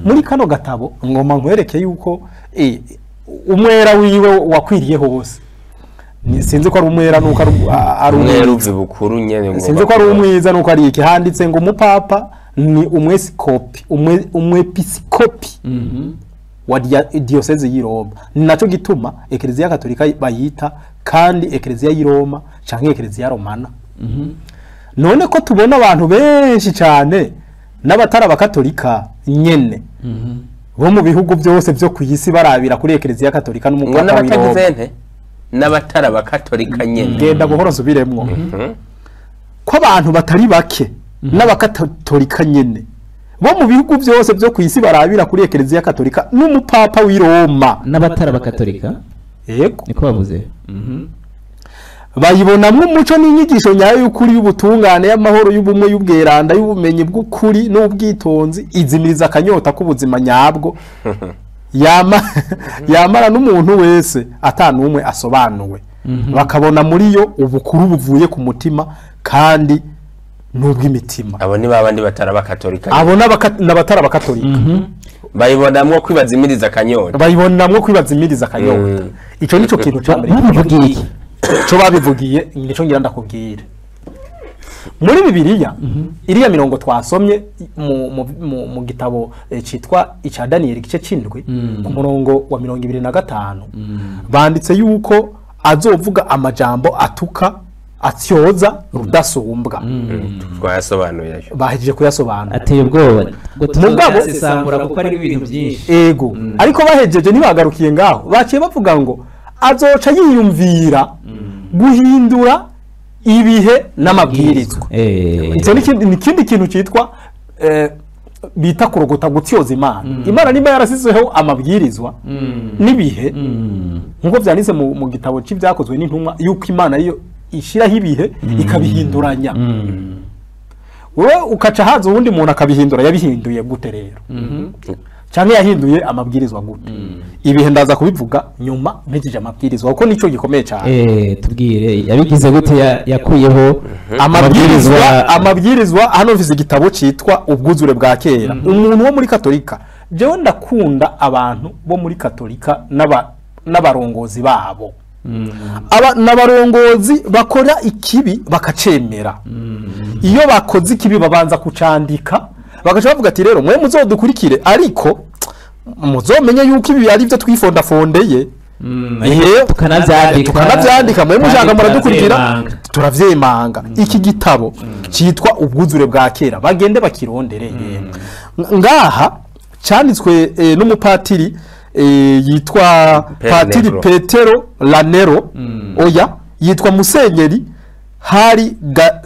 Muri kano gatabo ngoma nkwereke yuko umwera wiwe wakwiriye hose. Sinzi ko ari umwera nuko ari umwera bukuru nyene, sinzi ko ari umwiza nuko ari iki. Handitse ngo umupapa ni umwesikopi, umwepiskopi wa diocese y'i Roma. Ni naco gituma Eklezia Katolika bayita kandi Eklezia y'i Roma canke Eklezia Romana. None ko tubona abantu benshi cyane n'abatari abakatolika nyene bo mu bihugu byose byo ku isi barabira kuri Eklezia Katolika n'umupapa w'i Roma n'abatari abakatolika nyene. Genda buhoro nsubiremwo ko abantu batari bake n'abakatolika nyene bo mu bihugu byose byo ku isi barabira kuri Eklezia Katolika n'umupapa w'i Roma n'abatari abakatolika. Yego, niko bavuze. Bayibonamwo umuco n'inyigisho nyayo y'ukuri, y'ubutungane, y'amahoro, y'ubumwe, y'ubweranda, y'ubumenyi bw'ukuri n'ubwitonzi, izimiriza akanyota k'ubuzima nyabwo yamara n'umuntu wese atanumwe asobanuwe. Bakabona muri yo ubukuru buvuye ku mutima kandi n'ubw'imitima. Abo ni babandi batari abakatolika. Abo n'abatari abakatolika bayibonamwo kwibazimiriza akanyota, bayibonamwo kwibazimiriza akanyota. Ico nico kintu ca mbere babivugiye. Iki co babivugiye nico ngira ndakubwira. Muri Bibiliya iriya mirongo twasomye mu gitabo citwa ica Daniel igice c'indwi ku murongo wa 25, banditse yuko azovuga amajambo atuka atyoza rudasumbwa. Twayasobanuye, bahejeje kuyasobanura. Ateye ubwoba ngo tuzasesangura kuko ari ibintu byinshi. Ego, ariko bahejeje ntibagarukiye ngaho, baciye bavuga ngo azoca yiyumvira guhindura ibihe n'amabwirizwa. Icyo ni ikindi kintu cyitwa bita kurogota, gutyoza Imana. Imana nimba yarasizeho amabwirizwa n'ibihe nkuko vyanditse mu gitabo c'ivyakozwe n'intumwa, yuko Imana yo ishiraho ibihe ikabihinduranya. Wewe ukaca haza uwundi muntu akabihindura, yabihinduye gute rero? Canke yahinduye amabwirizwa gute? Ibihe ndaza kubivuga nyuma mpejeje amabwirizwa, kuko nico gikomeye cyane. Tubwire yabigize gute, yakuyeho amabwirizwa. Amabwirizwa hano mfise igitabo citwa Ubwuzure bwa kera. Umuntu wo muri Katolika, jewe ndakunda abantu bo muri Katolika n'abarongozi babo. Aba n'abarongozi bakora ikibi bakacemera. Iyo bakoze ikibi babanza kucandika, bagaca bavuga ati rero mwe muzodukurikire, ariko muzomenye yuko ibi ari byo twifondafondeye, tukanavyandika, mwe mushaka muradukurikira turavyemanga. Iki gitabo citwa Ubwuzure bwa kera, bagende bakirondere. Ngaha canditswe n'umupatiri yitwa Patiri Petero Lanero, oya yitwa Musenyeri Hari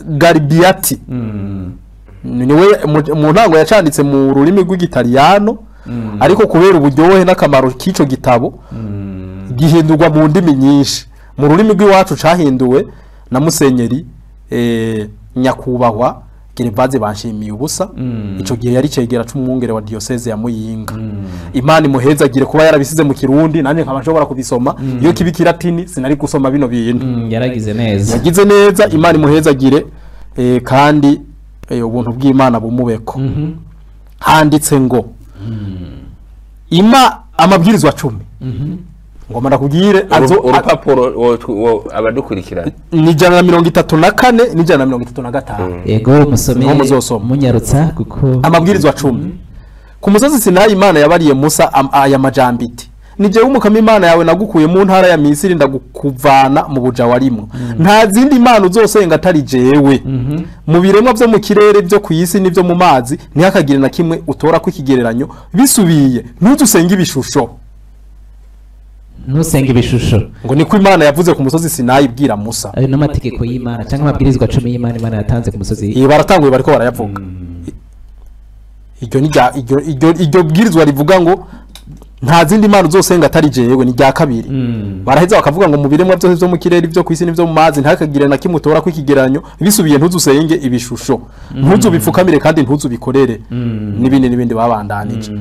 Garbiati. Niwe mu ntango yacanditse mu rurimi rw'igitaliyano, ariko kubera uburyohe n'akamaro k'ico gitabo gihindurwa mu ndimi nyinshi. Mu rurimi rw'iwacu cahinduwe na Musenyeri nyakubahwa Gerevaze banshimiye ubusa. Ico gihe yari cegera c'umwungere wa diocese ya Muyinga. Imana imuhezagire kuba yarabisize mu Kirundi, nanjye nkaba nshobora kubisoma. Iyo kiba ikilatini sinari gusoma bino bintu. Yaragize neza, yagize neza, Imana imuhezagire, kandi ubuntu bw'Imana bumubeko. Handitse ngo ima amabwirizwa 10. Ngoma ndakubwire urupapuro abadukurikirana ni 134 ni 135. Yego musome munyarutsa kuko amabwirizwa 10. Ku musozi Sinayi Imana yabariye Musa aya majambiti: ni jewe Umukama Imana yawe nagukuye mu ntara ya Misiri ndagukuvana mu buja warimwo. Nta zindi mana uzosenga atari jewe. Mu biremwa byo mu kirere byo ku isi n'ibyo mu mazi ntihakagire na kimwe utora ku ikigereranyo, bisubiye ntuzusenge ibishusho. Ntusenge ibishusho. Ngo niko Imana yavuze ku musozi Sinayi ibwira Musa. Ayo n'amategeko y'Imana cyangwa amabwirizwa 10 y'Imana Imana yatanze ku musozi. Iyo baratanguye bariko barayavuga. Iryo ni iryo bwirizwa rivuga ngo nta zindi mana uzosenga atari jewe, ni rya kabiri. Baraheza bakavuga ngo mu biremwa byose byo mu kirere byo ku isi n'ibyo mu mazi ntihakagire na kimwe utora ku ikigereranyo, bisubiye ntuzusenge ibishusho, ntuzubipfukamire kandi ntuzubikorere, n'ibindi n'ibindi babandanije.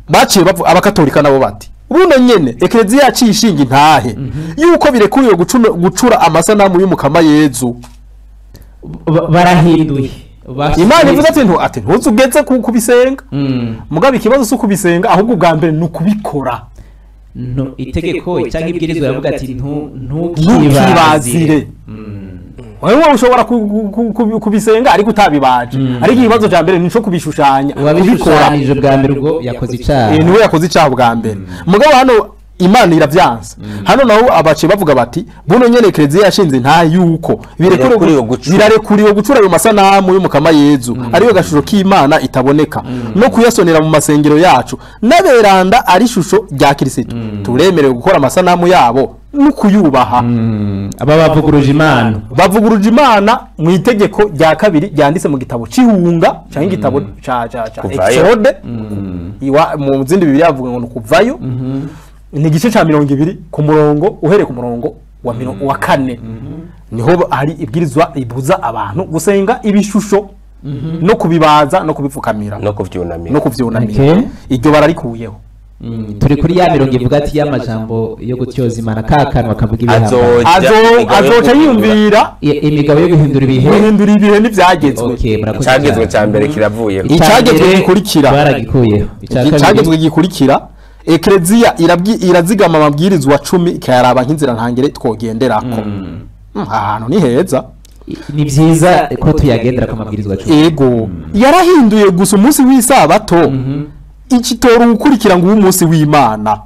Baciye abakatolika nabo bati buno nyene ekleziya yaciye ishinga intahe yuko birekuriwe gucura amasanamu y'Umukama Yezu. Barahinduye. Imana ivuze ati ntuzugeze kubisenga. Mugabe ikibazo si ukubisenga, ahubwo ubwa mbere ni ukubikora. No itegeko cyangwa ibwirizwa yavuga ati ntukibazire. Wewe ushobora kubisenga ariko utabibaje. Ariko ikibazo cya mbere nico kubishushanya, kubikora. Bwa mbere ubwo yakoze icyaha. Niwe yakoze icyaha bwa mbere. Mugabo hano Imana iravyanse. Hano naho abace bavuga bati buno nyene ekleziya yashinze nta yuko birarekuriwe gucura ayo masanamu y'Umukama Yezu ariyo gashusho k'Imana itaboneka, no kuyasonera mu masengero yacu n'aberanda ari shusho rya Kristo. Turemerewe gukora amasanamu yabo no kuyubaha. Aba bavuguruje Imana, bavuguruje Imana mu itegeko rya kabiri ryanditse mu gitabo c'ihunga cyangwa igitabo ca Exode. Iwa mu zindi Bibiliya bavuga ngo kuvayo. Ni igice ca 20 ku murongo uhereye ku murongo wa 4. Niho hari ibwirizwa ribuza abantu gusenga ibishusho no kubibaza no kubipfukamira no kuvyunamira, no kuvyunamira. Iryo bararikuyeho. Turi kuri ya mirongo ivuga ati y'amajambo yo gutyoza Imana kakanwa kavuga ibihambo. Azoca yiyumvira imigabo yo guhindura ibihe, guhindura ibihe n'ivyagezwe. Icagezwe ca mbere kiravuyeho. Icagezwe gikurikira baragikuyeho. Icagezwe gikurikira Ekleziya irazigama amabwirizwa 10 ikayaraba nk'inzira ntangere twogenderako. Ahantu ni heza, ni byiza ko tuyagendera ku mabwirizwa 10. Ego yarahinduye gusa umunsi w'isabato ikitora ukurikira ngo umunsi w'Imana.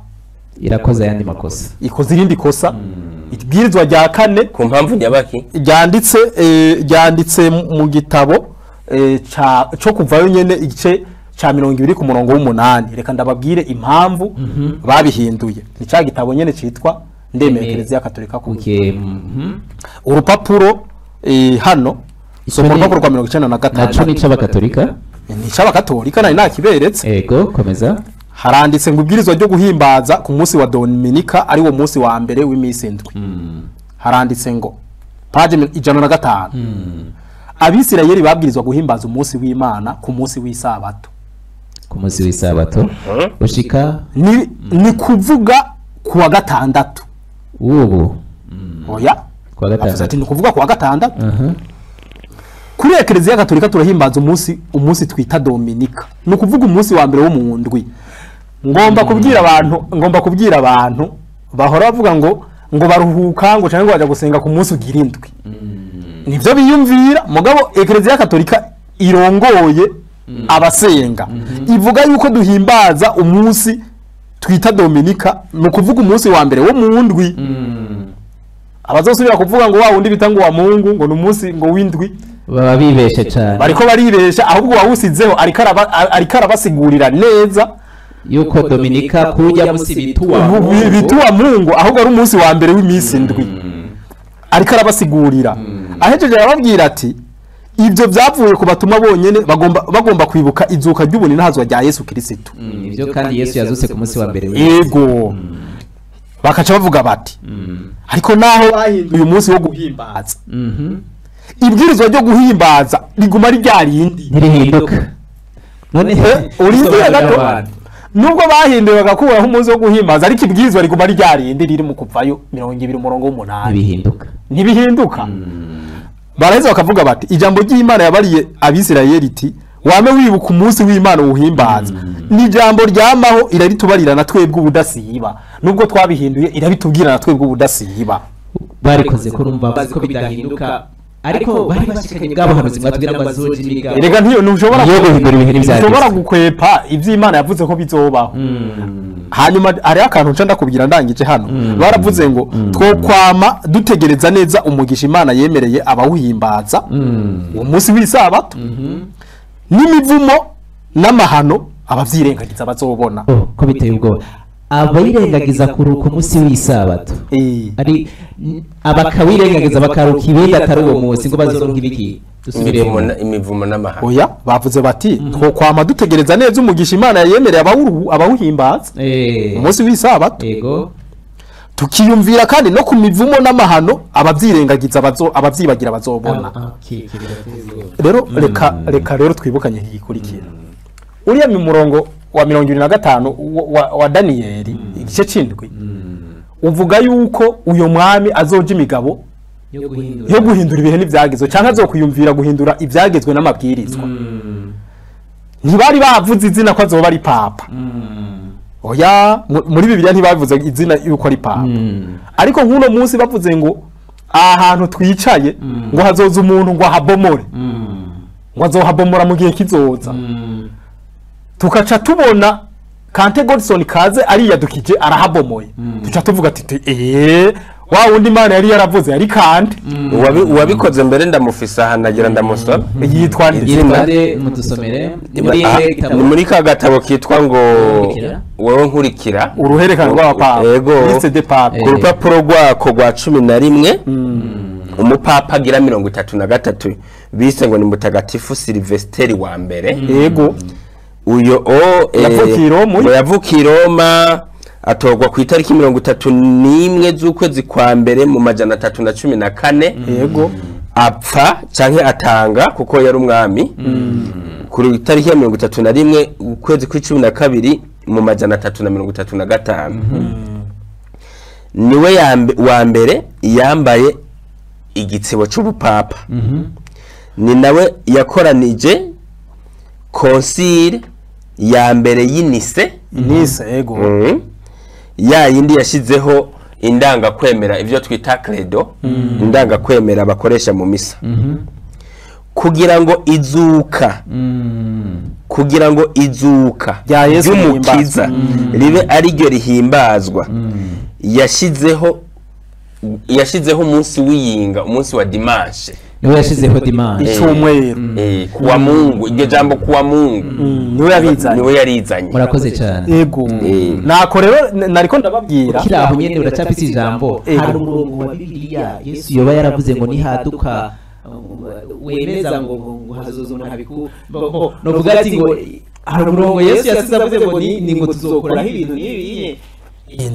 Irakoze ayandi makosa, ikoze irindi kosa. Ibwirizwa rya 4 ku mpamvu nyabaki ryanditse ryanditse mu gitabo cyo kuvayo nyene igice cha 20 ku murongo w'8. Reka ndababwire impamvu babihinduye. Ni ca gitabo nyene citwa Ndemeye Ekleziya Katolika ku. Urupapuro hano so mu rupapuro rwa 96 naco ni c'abakatolika, ni c'abakatolika nari nakiberetse. Ego komeza. Haranditse ngo ibwirizwa ryo guhimbaza ku munsi wa Dominika ari wo munsi wa mbere w'imisi indwi. Haranditse ngo page 105. Abisirayeli babwirizwa guhimbaza umunsi w'Imana ku munsi w'isabato. Ku munsi w'isabato ushika ni kuvuga kuwa gatandatu. Ubu oya kuwa gatandatu ni kuvuga kuwa gatandatu. Kuri Ekleziya Katolika turahimbaza umunsi twita Dominika, ni kuvuga umunsi wa mbere wo mu ndwi. Ngomba kubwira abantu bahora bavuga ngo baruhuka ngo cyangwa baja gusenga ku munsi ugira indwi. Nivyo biyumvira. Mugabo Ekleziya Katolika irongoye abasenga ivuga yuko duhimbaza umunsi twita Dominika, ni kuvuga umunsi wa mbere wo mu ndwi. Abazosubira kuvuga ngo wa wundi bita ngo wa Mungu ngo ni umunsi ngo w'indwi, baba bibeshe cyane, bariko baribesha. Ahubwo wawusizeho ariko arabasigurira neza yuko Dominika kujya musi bituwa Mungu, ahubwo ari umunsi wa mbere w'imisi indwi. Ariko arabasigurira ahejeje arababwira ati ibyo byavuye ku batumwa bonyene bagomba kwibuka izuka ry'ubuntu n'ahazwa rya Yesu Kristo. Ibyo kandi Yesu yazutse ku munsi wa mbere. Yego. Bakaca bavuga bati ariko naho bahinduye umunsi wo guhimbaza, Ibwirizwa ryo guhimbaza riguma ari rya rindi, ntirihinduka. None urindira gato, nubwo bahinduye bagakuraho umunsi wo guhimbaza, ariko ibwirizwa riguma ari rya rindi riri mu Kuvayo 20 umurongo w'8. Ntibihinduka, ntibihinduka. Baraheza bakavuga bati ijambo ry'Imana yabariye Abisirayeli iti wame wibuka umunsi w'Imana uwuhimbaza. Ni ijambo ryamaho, irabitubarira na twebwe ubudasiba, nubwo twabihinduye irabitubwira na twebwe ubudasiba. Barikoze ko urumva bazi ko bidahinduka, ariko bari bashikanye bwa buhanuzi mwatubwira ngo azoje imigabo. Erega ntiyo ntushobora Yo guhindura ibihe n'ibyagezwe. ntushobora gukwepa ivy'Imana yavuze ko bizobaho. Hanyuma hariho akantu nca ndakubwira ndangije hano. Baravuze ngo twokwama dutegereza neza umugisha Imana yemereye abawuhimbaza uwo munsi w'isabato, n'imivumo n'amahano abavyirengagiza bazobona. Oh, ko biteye ubwoba, abayirengagiza kuruka umunsi w'isabato, ari abakawirengagiza bakaruka ibindi atari uwo munsi, ngo bazoronka ibiki? Dusubiremo. Imivumo n'amahano. Oya, bavuze bati twokwama dutegereza neza umugisha Imana yemereye abawuhimbaza umunsi w'isabato, Yego. tukiyumvira kandi no ku mivumo n'amahano abavyirengagiza abavyibagira bazobona. Rero reka rero twibukanye igikurikira. Uriya mu murongo wa 25 wa Daniyeli igice c'indwi uvuga yuko uyo mwami azoja imigabo yo guhindura ibihe n'ivyagezwe, canke azokwiyumvira guhindura ivyagezwe n'amabwirizwa. Ntibari bavuze izina ko azoba ari papa. Oya, muri Bibiliya ntibavuze izina yuko ari papa. Ariko nk'uno munsi bavuze ngo aha hantu twicaye ngo hazoza umuntu ngo ahabomore, ngo azohabomora mu gihe kizoza. Tukaca tubona Kante Godson kaze ariyadukije arahabomoye, tuca tuvuga ati wa wundi Imana yari yaravuze yari Kante. Uwabikoze mbere ndamufisa aha nagira ndamusoma. Yitwa nde? Yitwa nde? Mudusomere. Ni muri Ni muri ka gatabo kitwa ngo Wowe nkurikira, uruhererekane rw'abapapa. Yego. Liste de pape. Ku rupapuro rwako rwa 11 umupapa agira 33 bise ngo ni Mutagatifu Silvesteri wa mbere. Yego. Uyo Yavukiye i Roma. Ngo yavukiye i Roma, atorwa ku itariki 31 z'ukwezi kwa mbere mu 314. Yego. Apfa canke atanga kuko yari umwami kuri itariki ya 31 ukwezi kw'icumi na kabiri mu 335. Niwe wa mbere yambaye igitsibo c'ubupapa. Ni nawe yakoranije konsile ya mbere y'Inise. Nise, yego. Ya yindi yashizeho indangakwemera, ivyo twita credo, indangakwemera bakoresha mu misa. Kugira ngo izuka, kugira ngo izuka Rya Yesu ry'umukiza ribe ari ryo rihimbazwa, yashizeho umunsi w'iyinga, umunsi wa dimanche. Niwe yashizeho dimanche. Icumweru. Kuwa Mungu, iryo jambo kuwa Mungu Niwe yabizanye. Niwe yarizanye. Murakoze cyane. Yego. Nako rero nariko ndababwira Kiri aho nyene uracyafise ijambo. Hari umurongo wa Bibiliya Yesu yoba yaravuze ngo nihaduka wemeza ngo hazoza umuntu abiku, novuga ati ngo hari umurongo Yesu yasize avuze ngo ni ngo tuzokoraho ibintu n'ibi.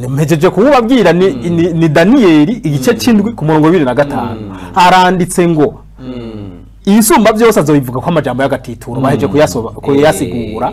Mpejeje kuwubabwira ni Daniyeli igice c'indwi ku murongo wa 25. Aranditse ngo isumba byose azobivuga ko amajambo y'agatituro baheje kuyasigura.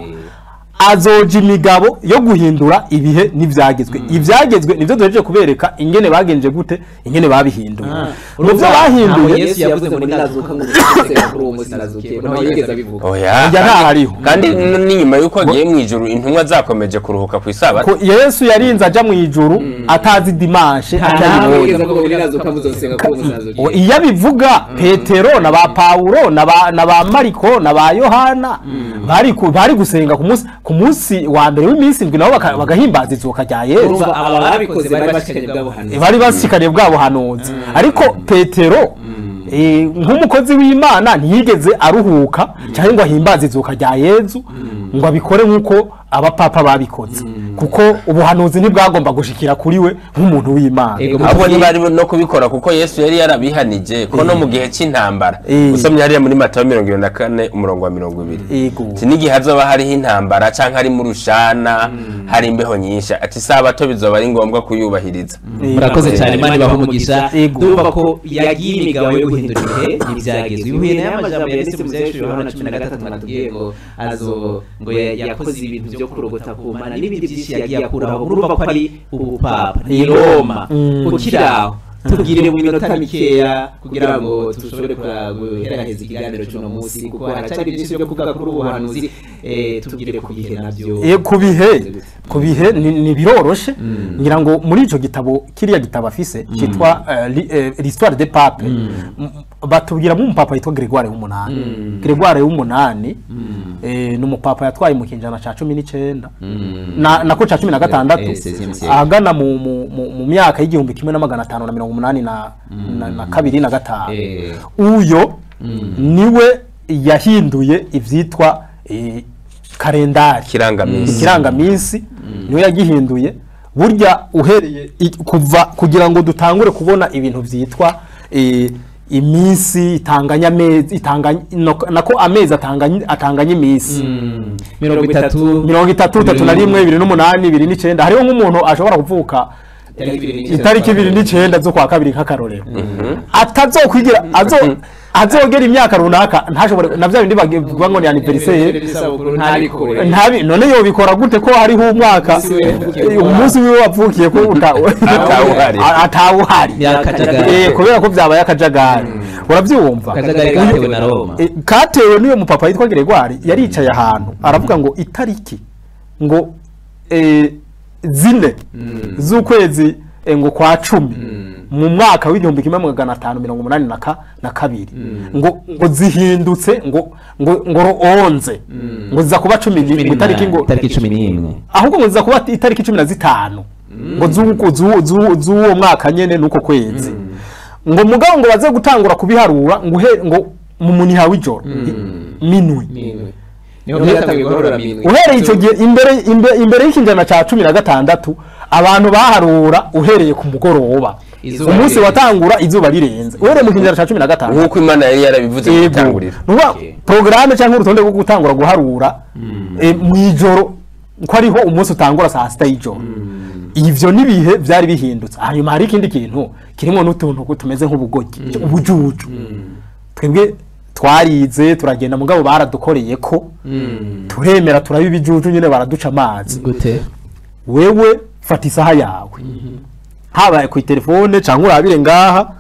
Azoja imigabo yo guhindura ibihe n'ivyagezwe. Ivyagezwe nivyo duhejeje kubereka ingene bagenje gute, ingene babihinduye. Mu byo bahinduye Yesu yavuze ngo ninazuka ngo nzasenga kuri uwo munsi nazukiye, ntaho yigeze abivuga. Oya, Oya, ntahariho. Kandi n'inyuma yuko agiye mu ijuru intumwa zakomeje kuruhuka ku isabato. Ko Yesu yarinze aja mu ijuru atazi dimanche Ntaho ataribonye. yigeze avuga ngo ninazuka muzosenga kuri uwo munsi nazukiye. Iyo abivuga Petero na ba Paulo na ba Mariko na ba Yohana bari gusenga ku munsi wa mbere w'iminsi indwi, nabo bagahimbaza izuka rya Yesu. Urumva aba babikoze bari bashikanye bwa buhanuzi. Bari bashikanye bwa buhanuzi. Ariko Petero nk'umukozi w'Imana ntiyigeze aruhuka cyangwa ngo ahimbaze izuka rya Yesu ngo abikore nk'uko abapapa babikoze, kuko ubuhanuzi ntibwagomba gushikira kuri we nk'umuntu w'Imana. Abo ntibari no kubikora kuko Yesu yari yarabihanije ko no mu gihe cy'intambara. Usomye hariya muri Matayo 24 umurongo wa 20, ati n'igihe hazoba hariho intambara canke hari mu rushana hari imbeho nyinshi, ati sabato bizoba ari ngombwa kuyubahiriza. Murakoze cyane, Imana ibahe umugisha. Ndumva ko yagiye imigabo yo guhindura ibihe ntibyagezwe. Ibihe nayo amajambo yanditse mu Vyahishuriwe Yohana 13 batubwiye ngo azo ngo yakoze ibintu byo kurogota ku Mana n'ibindi byinshi yagiye akuraho. Murumva ko ari ubupapa ni Roma. Ukiraho tubwire mu minota mikeya kugira ngo dushobore guheraheza ikiganiro cy'uno munsi, kuko haracyari byinshi byo kuvuga kuri ubuhanuzi. Tubwire ku bihe nabyo. Ku bihe ni biroroshe. Ngira ngo muri ico gitabo, kiriya gitabo afise cyitwa L'histoire des papes, batubwira mu papa yitwa Gregoire w'umunani. Gregoire w'umunani ni umupapa yatwaye mu kinjana ca 19 nako ca 16, ahagana mu myaka y'1582 na 5. Uyo niwe yahinduye ivyitwa kalendari, ikirangaminsi niwe yagihinduye. Burya uhereye kuva kugira ngo dutangure kubona ibintu vyitwa iminsi itanganya amezi, itanganya nako amezi atanganya iminsi 30 30 31 28 29. Hariho nk'umuntu ashobora kuvuka itariki 29 z'ukwa kabiri nk'akarorero, atazokwigira azogera imyaka runaka ntashobore na bya bindi bavuga ngo ni anniversaire ntabi. None yobikora gute ko hariho umwaka umunsi wiwe wavukiye ko atawuhari? Kubera ko byabaye akajagari. Urabyumva, akajagari katewe na Roma, katewe n'uyo mupapa yitwa Gregoire. Yaricaye ahantu aravuga ngo itariki ngo 4 z'ukwezi ngo kwa 10 mu mwaka w'1582 ngo zihindutse ngo ngo ngo 11 ngo ziza kuba 10 itariki ngo itariki 11, ahubwo ngo ziza kuba itariki 15 ngo z'uwo mwaka nyene nuko kwezi. Ngo mugabo ngo baze gutangura kubiharura ngo ngo mu muniha w'ijoro minwi. Uhereye icyo gihe imbere y'ikinjana ca 16 abantu baharura uhereye ku mugoroba, umunsi watangura izuba rirenze, uhereye mu kinjana ca 15 nkuko Imana yari yarabivuze gutangurira. Nuba programme cyangwa urutonde rwo gutangura guharura mu ijoro ko ariho umunsi utangura saa 6 y'ijoro. Ivyo nibihe byari bihindutse. Hanyuma hari ikindi kintu kirimo n'utuntu tumeze nk'ubugogi, ubujuju. Twebwe twarize turagenda mugabo baradukoreye ko turemera turaba ibijuju nyine, baraduca amazi. Gute? Wewe fata isaha yawe, habaye ku telefone cyangwa urabire ngaha.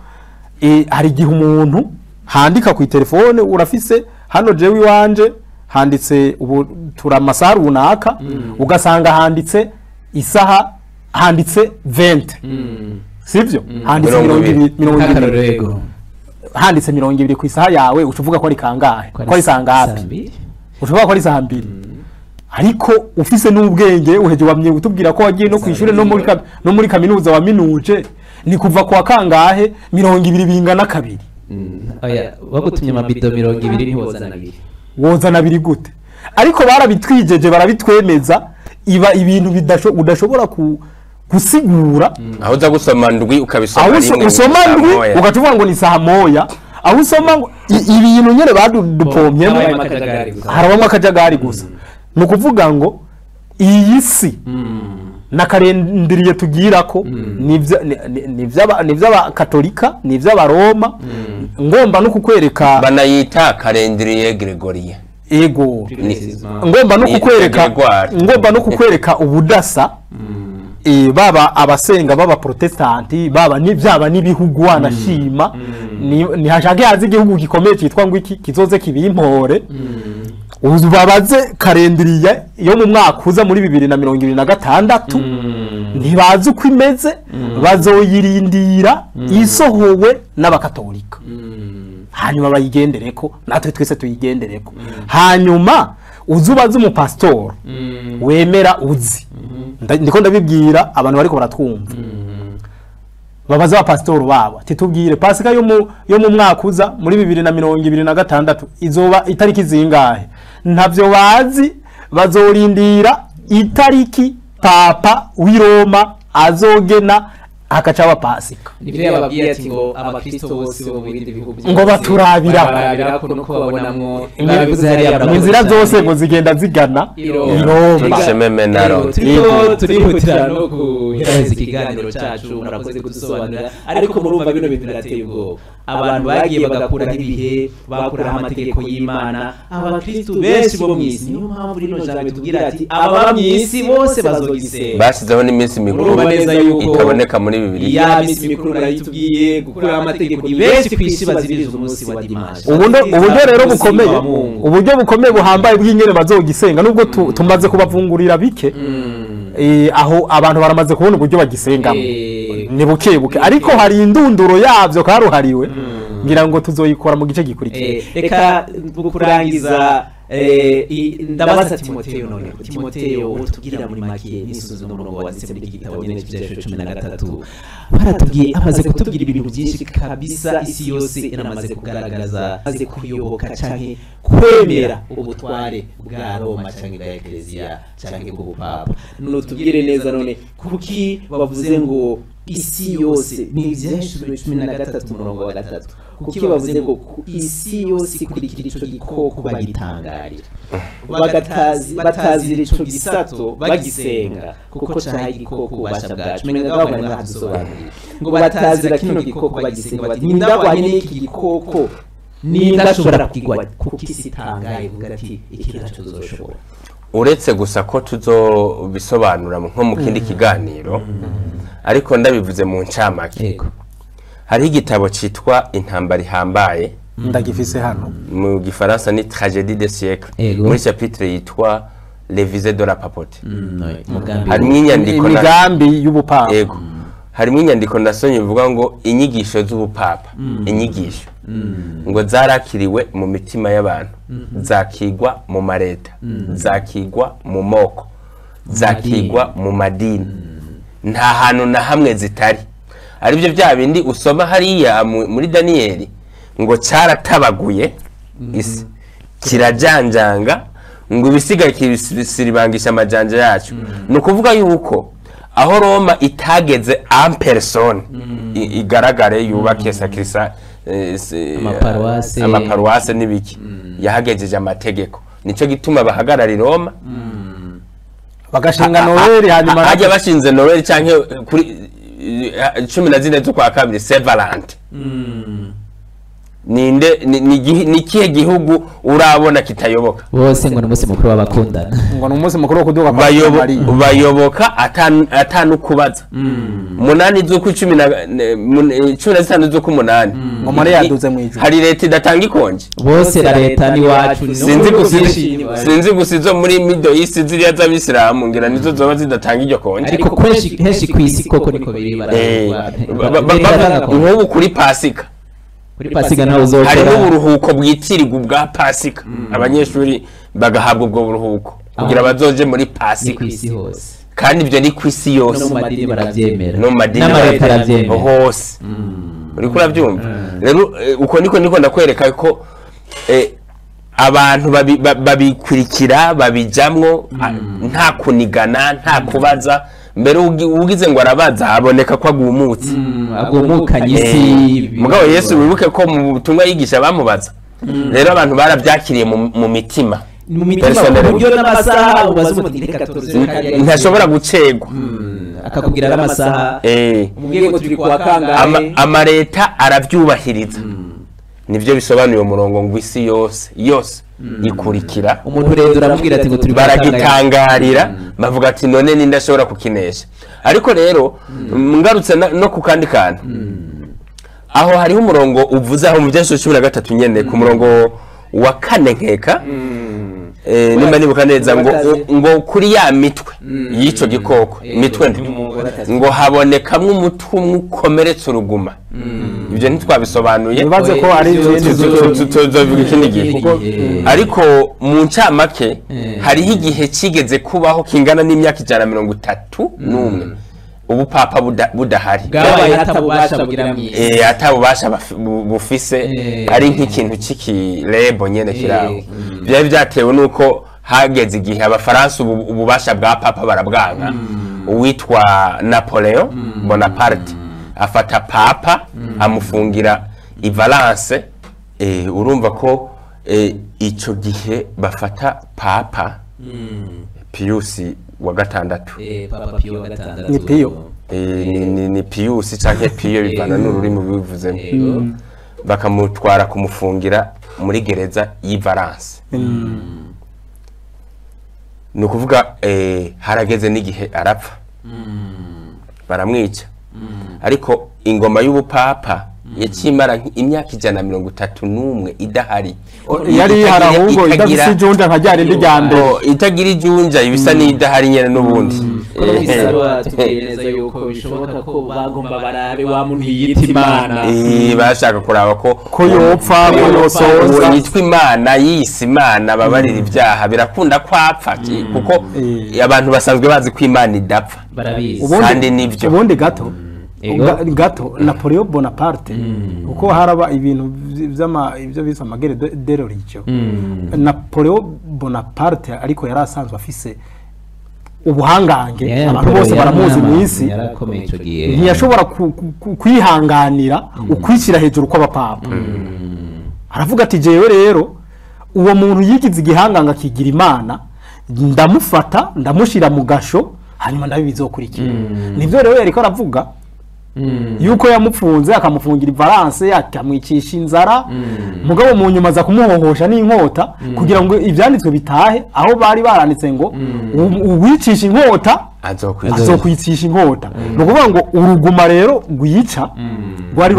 Hari igihe umuntu handika ku telefone, urafise hano jewe iwanje handitse ubu turamasaha runaka, ugasanga handitse isaha, handitse 20, sivyo? Handitse 20, handitse 20 ku isaha yawe, ucuvuga ko ari kangahe, ko ari sangapi, ucuvuga ko ari saa 2. Ariko ufise n'ubwenge uheje wamye utubwira ko wagiye no kwishure no muri kaminuza wa minuje, ni kuva kwa kangahe 20 bingana kabiri. Oya, wagutumye amabido 20 ntiwozana abiri. Wozana abiri gute? Ariko barabitwijeje barabitwemeza, iba ibintu udashobora gusigura. Aho uza gusoma ndwi ukabisoma rimwe, usoma ndwi ugacuvuga ngo ni saa moya, aho usoma ngo ibintu nyene badupomyemo harabamo akajagari gusa. Ni ukuvuga ngo iyi si nakarendiriye tugira ko ni iby'abakatolika, ni iby'abaroma. Ngomba no kukwereka banayita karendiriye Gregoria. Ego, ngomba no kukwereka, ngomba no kukwereka ubudasa. Baba abasenga baba protestanti baba nibyaba n'ibihugu wanashima, ni hashake hazi igihugu gikomeye cyitwa ngo iki kizoze kibimpore. Ubabaze karendiriye yo mu mwaka uza muri 2026, ntibazi uko imeze, bazoyirindira isohowe n'abakatolika, hanyuma bayigendereko, natwe twese tuyigendereko. Hanyuma uzubaze umupastor wemera uzi, ndiko ndabibwira abantu bariko baratwumva, babaza abapasitoro babo ati tubwire Pasika yo mu mwaka uza muri 2026 izoba itariki zingahe? Ntavyo bazi, bazorindira Itariki Papa w'i Roma azogena akacaba Pasika. Nivyo yababwiye ati ngo abakristo bose bo mu bindi bihugu ngo baturabira ko nuko babonamwo babivuze hariya inzira zose ngo zigenda zigana i Roma. Turiko turihutira no guheraheza ikiganiro cacu, murakoze kudusobanurira, ariko murumva bino bintu birateye ubwoba. Abantu bagiye bagakuraho ibihe, bakuraho amategeko y'Imana, abakristo benshi bo mw'isi. Niyo mpamvu rino jambo tubwira ati ababa mw'isi bose bazogisenga. Basizeho n'iminsi mikuru itaboneka muri Bibiliya. Ya minsi mikuru narayitubwiye, gukuraho amategeko ni benshi kw'isi baziririza umunsi wa dimanche. Uburyo rero bukomeye, uburyo bukomeye buhambaye bw'ingene bazogisenga, nubwo tumaze kubavungurira bike, aho abantu baramaze kubona uburyo bagisengamo ni buke buke, ariko hari indunduro yavyo karuhariwe, ngira ngo tuzoyikora mu gice gikurikira. Reka kurangiza ndabaza Timoteyo none. Timoteyo utubwira muri make n'isuzumo n'umurongo wanditse muri iki gitabo nyene cy'Ivyahishuriwe 13. Baratubwiye, amaze kutubwira ibintu byinshi kabisa, isi yose iramaze kugaragaza, amaze kuyoboka canke kwemera ubutware bwa Roma canke bwa Eklezia canke bw'ubupapa. Nutubwire neza none kuki bavuze ngo isi yose ni Ivyahishuriwe 13 umurongo wa 3, kuki bavuze ngo isi yose ikurikira ico gikoko bagitangarira, batazira ico gisato bagisenga, kuko cahaye igikoko ububasha bwacu. Menga ngaho bari bahadusobanurira ngo batazira kino gikoko bagisenga, bati nindagwanye n'iki gikoko nindashobora kukigwanya, kuko isi itangaye ivuga ati iki ntaco tuzoshobora. Uretse gusa ko tuzobisobanura nko mu kindi kiganiro, ariko ndabivuze mu ncamake. Hariho igitabo citwa Intambara ihambaye, ndagifise hano, mu gifaransa ni Tragédie des siècles, muri chapitre yitwa Les visées de la papauté. Harimo inyandiko imigambi y'ubupapa. Yego, harimo inyandiko nasomye ivuga ngo inyigisho z'ubupapa, inyigisho ngo zarakiriwe mu mitima y'abantu, zakigwa mu mareta, zakigwa mu moko, zakigwa mu madini, nta hantu na hamwe zitari. Aribyo bya bindi usoma hariya muri Daniyeli ngo cyaratabaguye isi kirajanjanga, ngo ibisigaye kibisiribangisha amajanja yacu. Ni ukuvuga yuko aho Roma itageze en personne igaragare yubake sakrisa amaparuwase n'ibiki, yahagejeje amategeko. Nico gituma bahagarara Roma bagashinga Noel, hanyuma hajya bashinze Noel canke kuri 14 z'ukwa kabiri Saint Valentin. Ninde ni kihe gihugu urabona kitayoboka? Bose ngo ni umunsi mukuru w'abakundana, ngo ni umunsi mukuru wo kuduga kwa Mariya, bayoboka atanu kubaza. 8 z'ukwa 15 z'ukwa 8 ngo Mariya yaduze mu ijuru. Hari leta idatanga ikonje bose, la leta ni wacu. Sinzi gusa izo muri Middle East ziriya z'abisilamu ngira nizo zoba zidatanga iryo konje, ariko kenshi kw'isi koko niko biri. Nk'ubu kuri Pasika, kuri Pasika naho uzokora hariho uburuhuko bwitirirwa ubwa Pasika, abanyeshuri bagahabwa ubwo buruhuko kugira bazoje muri Pasika kw'isi hose. Kandi ibyo ni kw'isi yose, no mu madini baravyemera, no mu madini baravyemera hose. Uriko uravyumva rero, uko niko ndakwereka ko abantu babikurikira babijamwo nta kunigana, nta kubaza. Mbere ugize ngo arabaza aboneka ko agumutse, agumukanye isi. Mugabo Yesu wibuke ko mu butumwa yigisha bamubaza. Rero abantu barabyakiriye mu mitima, mu mitima uburyo n'amasaha ubaza umuti reka tuze, ntashobora gucegwa, akakubwira n'amasaha, umubwiye ngo turi kwa kangahe. Amareta aravyubahiriza. Nivyo bisobanuye umurongo ngo isi yose yose ikurikira umuntu rero uramubwira ati ngo turi baragitangarira, bavuga ati none ninde ashobora kukinesha. Ariko rero ngarutse no ku kandi kantu, aho hariho umurongo uvuze aho mu Vyahishuriwe 13 nyene ku murongo wa 4 nkeka, nimba nibuka neza, ngo kuri ya mitwe y'ico gikoko, mitwe ngo habonekamwe umutwe umwe ukomeretse uruguma. Ibyo ntitwabisobanuye, bibaze ko ari tuzovuga ikindi gihe. Ariko mu ncamake hariho igihe kigeze kubaho kingana n'imyaka 131 ubupapa budahari, bwabaye atabubasha bugira mwisi, atabubasha bufise, ari nk'ikintu cy'ikirebo nyene kiraho. Byari byatewe nuko Hageze igihe abafaransa ububasha bwa papa barabwanga. Uwitwa Napoleon Bonaparte afata papa amufungira i Valence. Urumva ko ico gihe bafata papa Pius wa gatandatu. Papa Pio wa gatandatu ni Pio, ni Pius canke Pio bivana n'ururimi bivuzemo. Bakamutwara kumufungira muri gereza y'i Valence. Ni ukuvuga harageze n'igihe arapfa, baramwica. Ariko ingoma y'ubupapa yakimara imyaka 131 idahari, yari ihari ahubwo idafise ijunja nka rya rindi rya mbere, itagira ijunja ibisa n'idahari nyene n'ubundi. Tubwiye neza yuko bishoboka ko bagomba barabe wa muntu yita Imana. Bashaka kuraba ko yopfa, ko yosonza, yitwa Imana, yise Imana, babarira ibyaha birakunda ko apfa, kuko abantu basanzwe bazi ko Imana idapfa, barabizi kandi nivyo. Ubundi gato gato Napoleon Bonaparte, kuko haraba ibintu vy'ama ibyo bise amagere de religion. Napoleon Bonaparte ariko yari asanzwe afise ubuhangange, abantu bose baramuzi mu isi, ntiyashobora kwihanganira ukwishyira hejuru kw'abapapa. Aravuga ati jewe rero uwo muntu yigize igihanganga akigira Imana, ndamufata ndamushira mu gasho, hanyuma ndabibizokurikira. Nivyo rero yariko aravuga yuko yamupfunze akamufungira Valence, akamwicisha inzara, mugabo mu nyuma za kumuhohosha n'inkota kugira ngo ivyanditswe bitahe aho bari baranditse ngo uwicisha inkota azokwicisha inkota. Ni ukuvuga ngo uruguma rero rwica rwari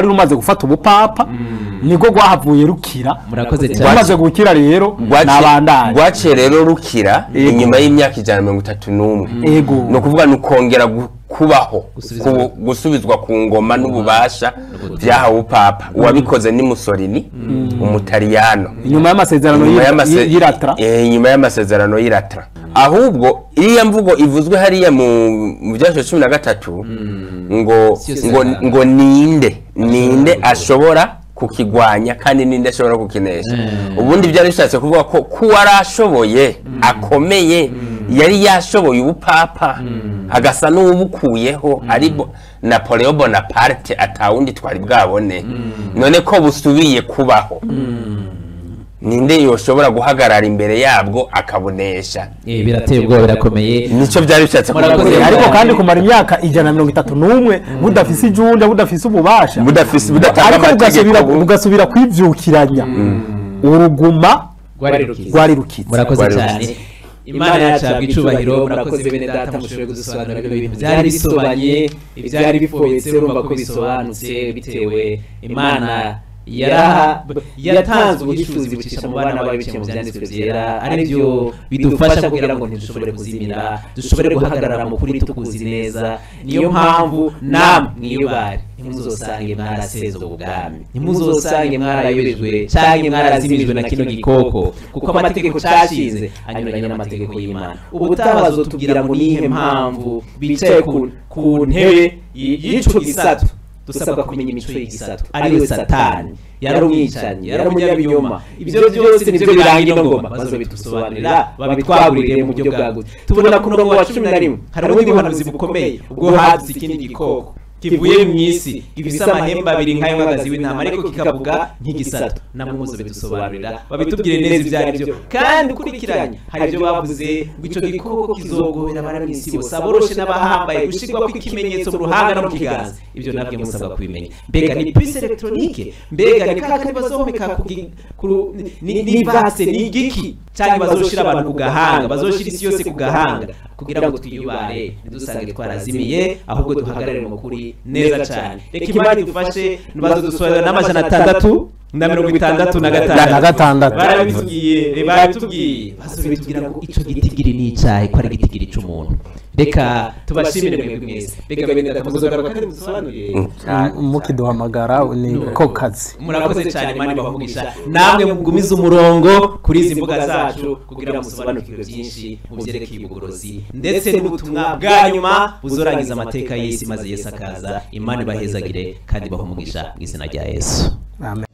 rumaze gufata ubupapa, niko rwahavuye rukira. Murakoze cyane. Rumaze gukira rero nabandanye rwaciye rero rukira inyuma y'imyaka 131. Ni ukuvuga nukongera kubaho, gusubizwa ku ngoma n'ububasha byahawe upapa. Uwabikoze ni Mussolini, umutaliyano, inyuma y'amasezerano y'Iratra. Inyuma y'amasezerano y'Iratra. Ahubwo iriya mvugo ivuzwe hariya mu byasho 13 ngo ninde ashobora kukigwanya kandi ninde ashobora kukinesha. Ubundi byari bishatse kuvuga ko kuwarashoboye akomeye, yari yashoboye ubupapa agasa n'ubukuyeho, ari Napoleon Bonaparte atawundi twari bwabone. None ko busubiye kubaho, ninde yoshobora guhagarara imbere yabwo akabunesha? Birateye ubwoba, birakomeye. Nico byari bishatse kuvuga. Ariko kandi kumara imyaka 131 budafise ijunja, budafise ububasha, budafise budatanga amategeko, bugasubira kwivyukiranya, uruguma rwari rukize. Murakoze cyane. Imana yacu icubahiro. Murakoze bene data, mushoboye kudusobanurira bino bintu byari bisobanye, ibyari bifoyetse, urumva ko bisobanutse bitewe Imana yatanze ubuhishuzi bucisha mu bana bayo biciye mu byanditswe byera, ari byo bidufasha kugira ngo ntidushobore kuzimira, dushobore guhagarara mu kuri tukuzi neza. Niyo mpamvu namwe mwiyubare, ntimuzosange mwarasezwe ubwami, ntimuzosange mwarayobejwe canke mwarazimirijwe na kino gikoko, kuko amategeko cashize anyuranye n'amategeko y'Imana. Ubutaha bazotubwira ngo nihe mpamvu bicaye ku ntebe y'ico gisatu. Dusabwa kumenya imico y'igisatu, ariwe Satani, yari umwicanyi, yari umunyabinyoma. Ibyo byose nivyo biranga ino ngoma, bazobitusobanurira babitwagurire mu buryo bwagutse. Tubona ku murongo wa 11 hari ubundi buhanuzi bukomeye, ubwo hadutse ikindi gikoko kivuye mu isi gifise amahembe abiri nk'ay'umwagazi w'intama, ariko kikavuga nk'igisato. Namwe muzobidusobanurira babitubwire neza ibyo ari byo. Kandi ukurikiranye hari ibyo bavuze ngo ico gikoko kizogobera abari mu isi bose, aboroshe n'abahambaye, gushirwa kw'ikimenyetso mu ruhanga no mu kiganza. Ibyo nabyo musabwa kubimenya. Mbega ni puce electronique? Mbega ni kakandi bazomeka ni vase, ni igiki? Canke bazoshira abantu ku gahanga, bazoshira isi yose ku gahanga, kugira ngo twiyubare ntidusange twarazimiye, ahubwo duhagarare mu kuri neza cyane. Reka Imana idufashe. Bazodusobanurira n'666 barabitubwiye, bazobitubwira ngo ico gitigiri ni icahe, ko ari igitigiri c'umuntu. Reka tubashimire mwebwe mwese. Reka bene data muzogaruka kandi mudusobanurire, mukiduhamagara ni ko kazi. Murakoze cyane, Imana ibahe. Namwe mugumize umurongo kuri izi mbuga zacu kugira ngo musobanukirwe byinshi mu byerekeye ubugorozi ndetse n'ubutumwa bwa nyuma buzorangiza amateka y'isi, maze Yesu akaza. Imana ibahezagire kandi ibahe umugisha mu izina rya Yesu. Amen.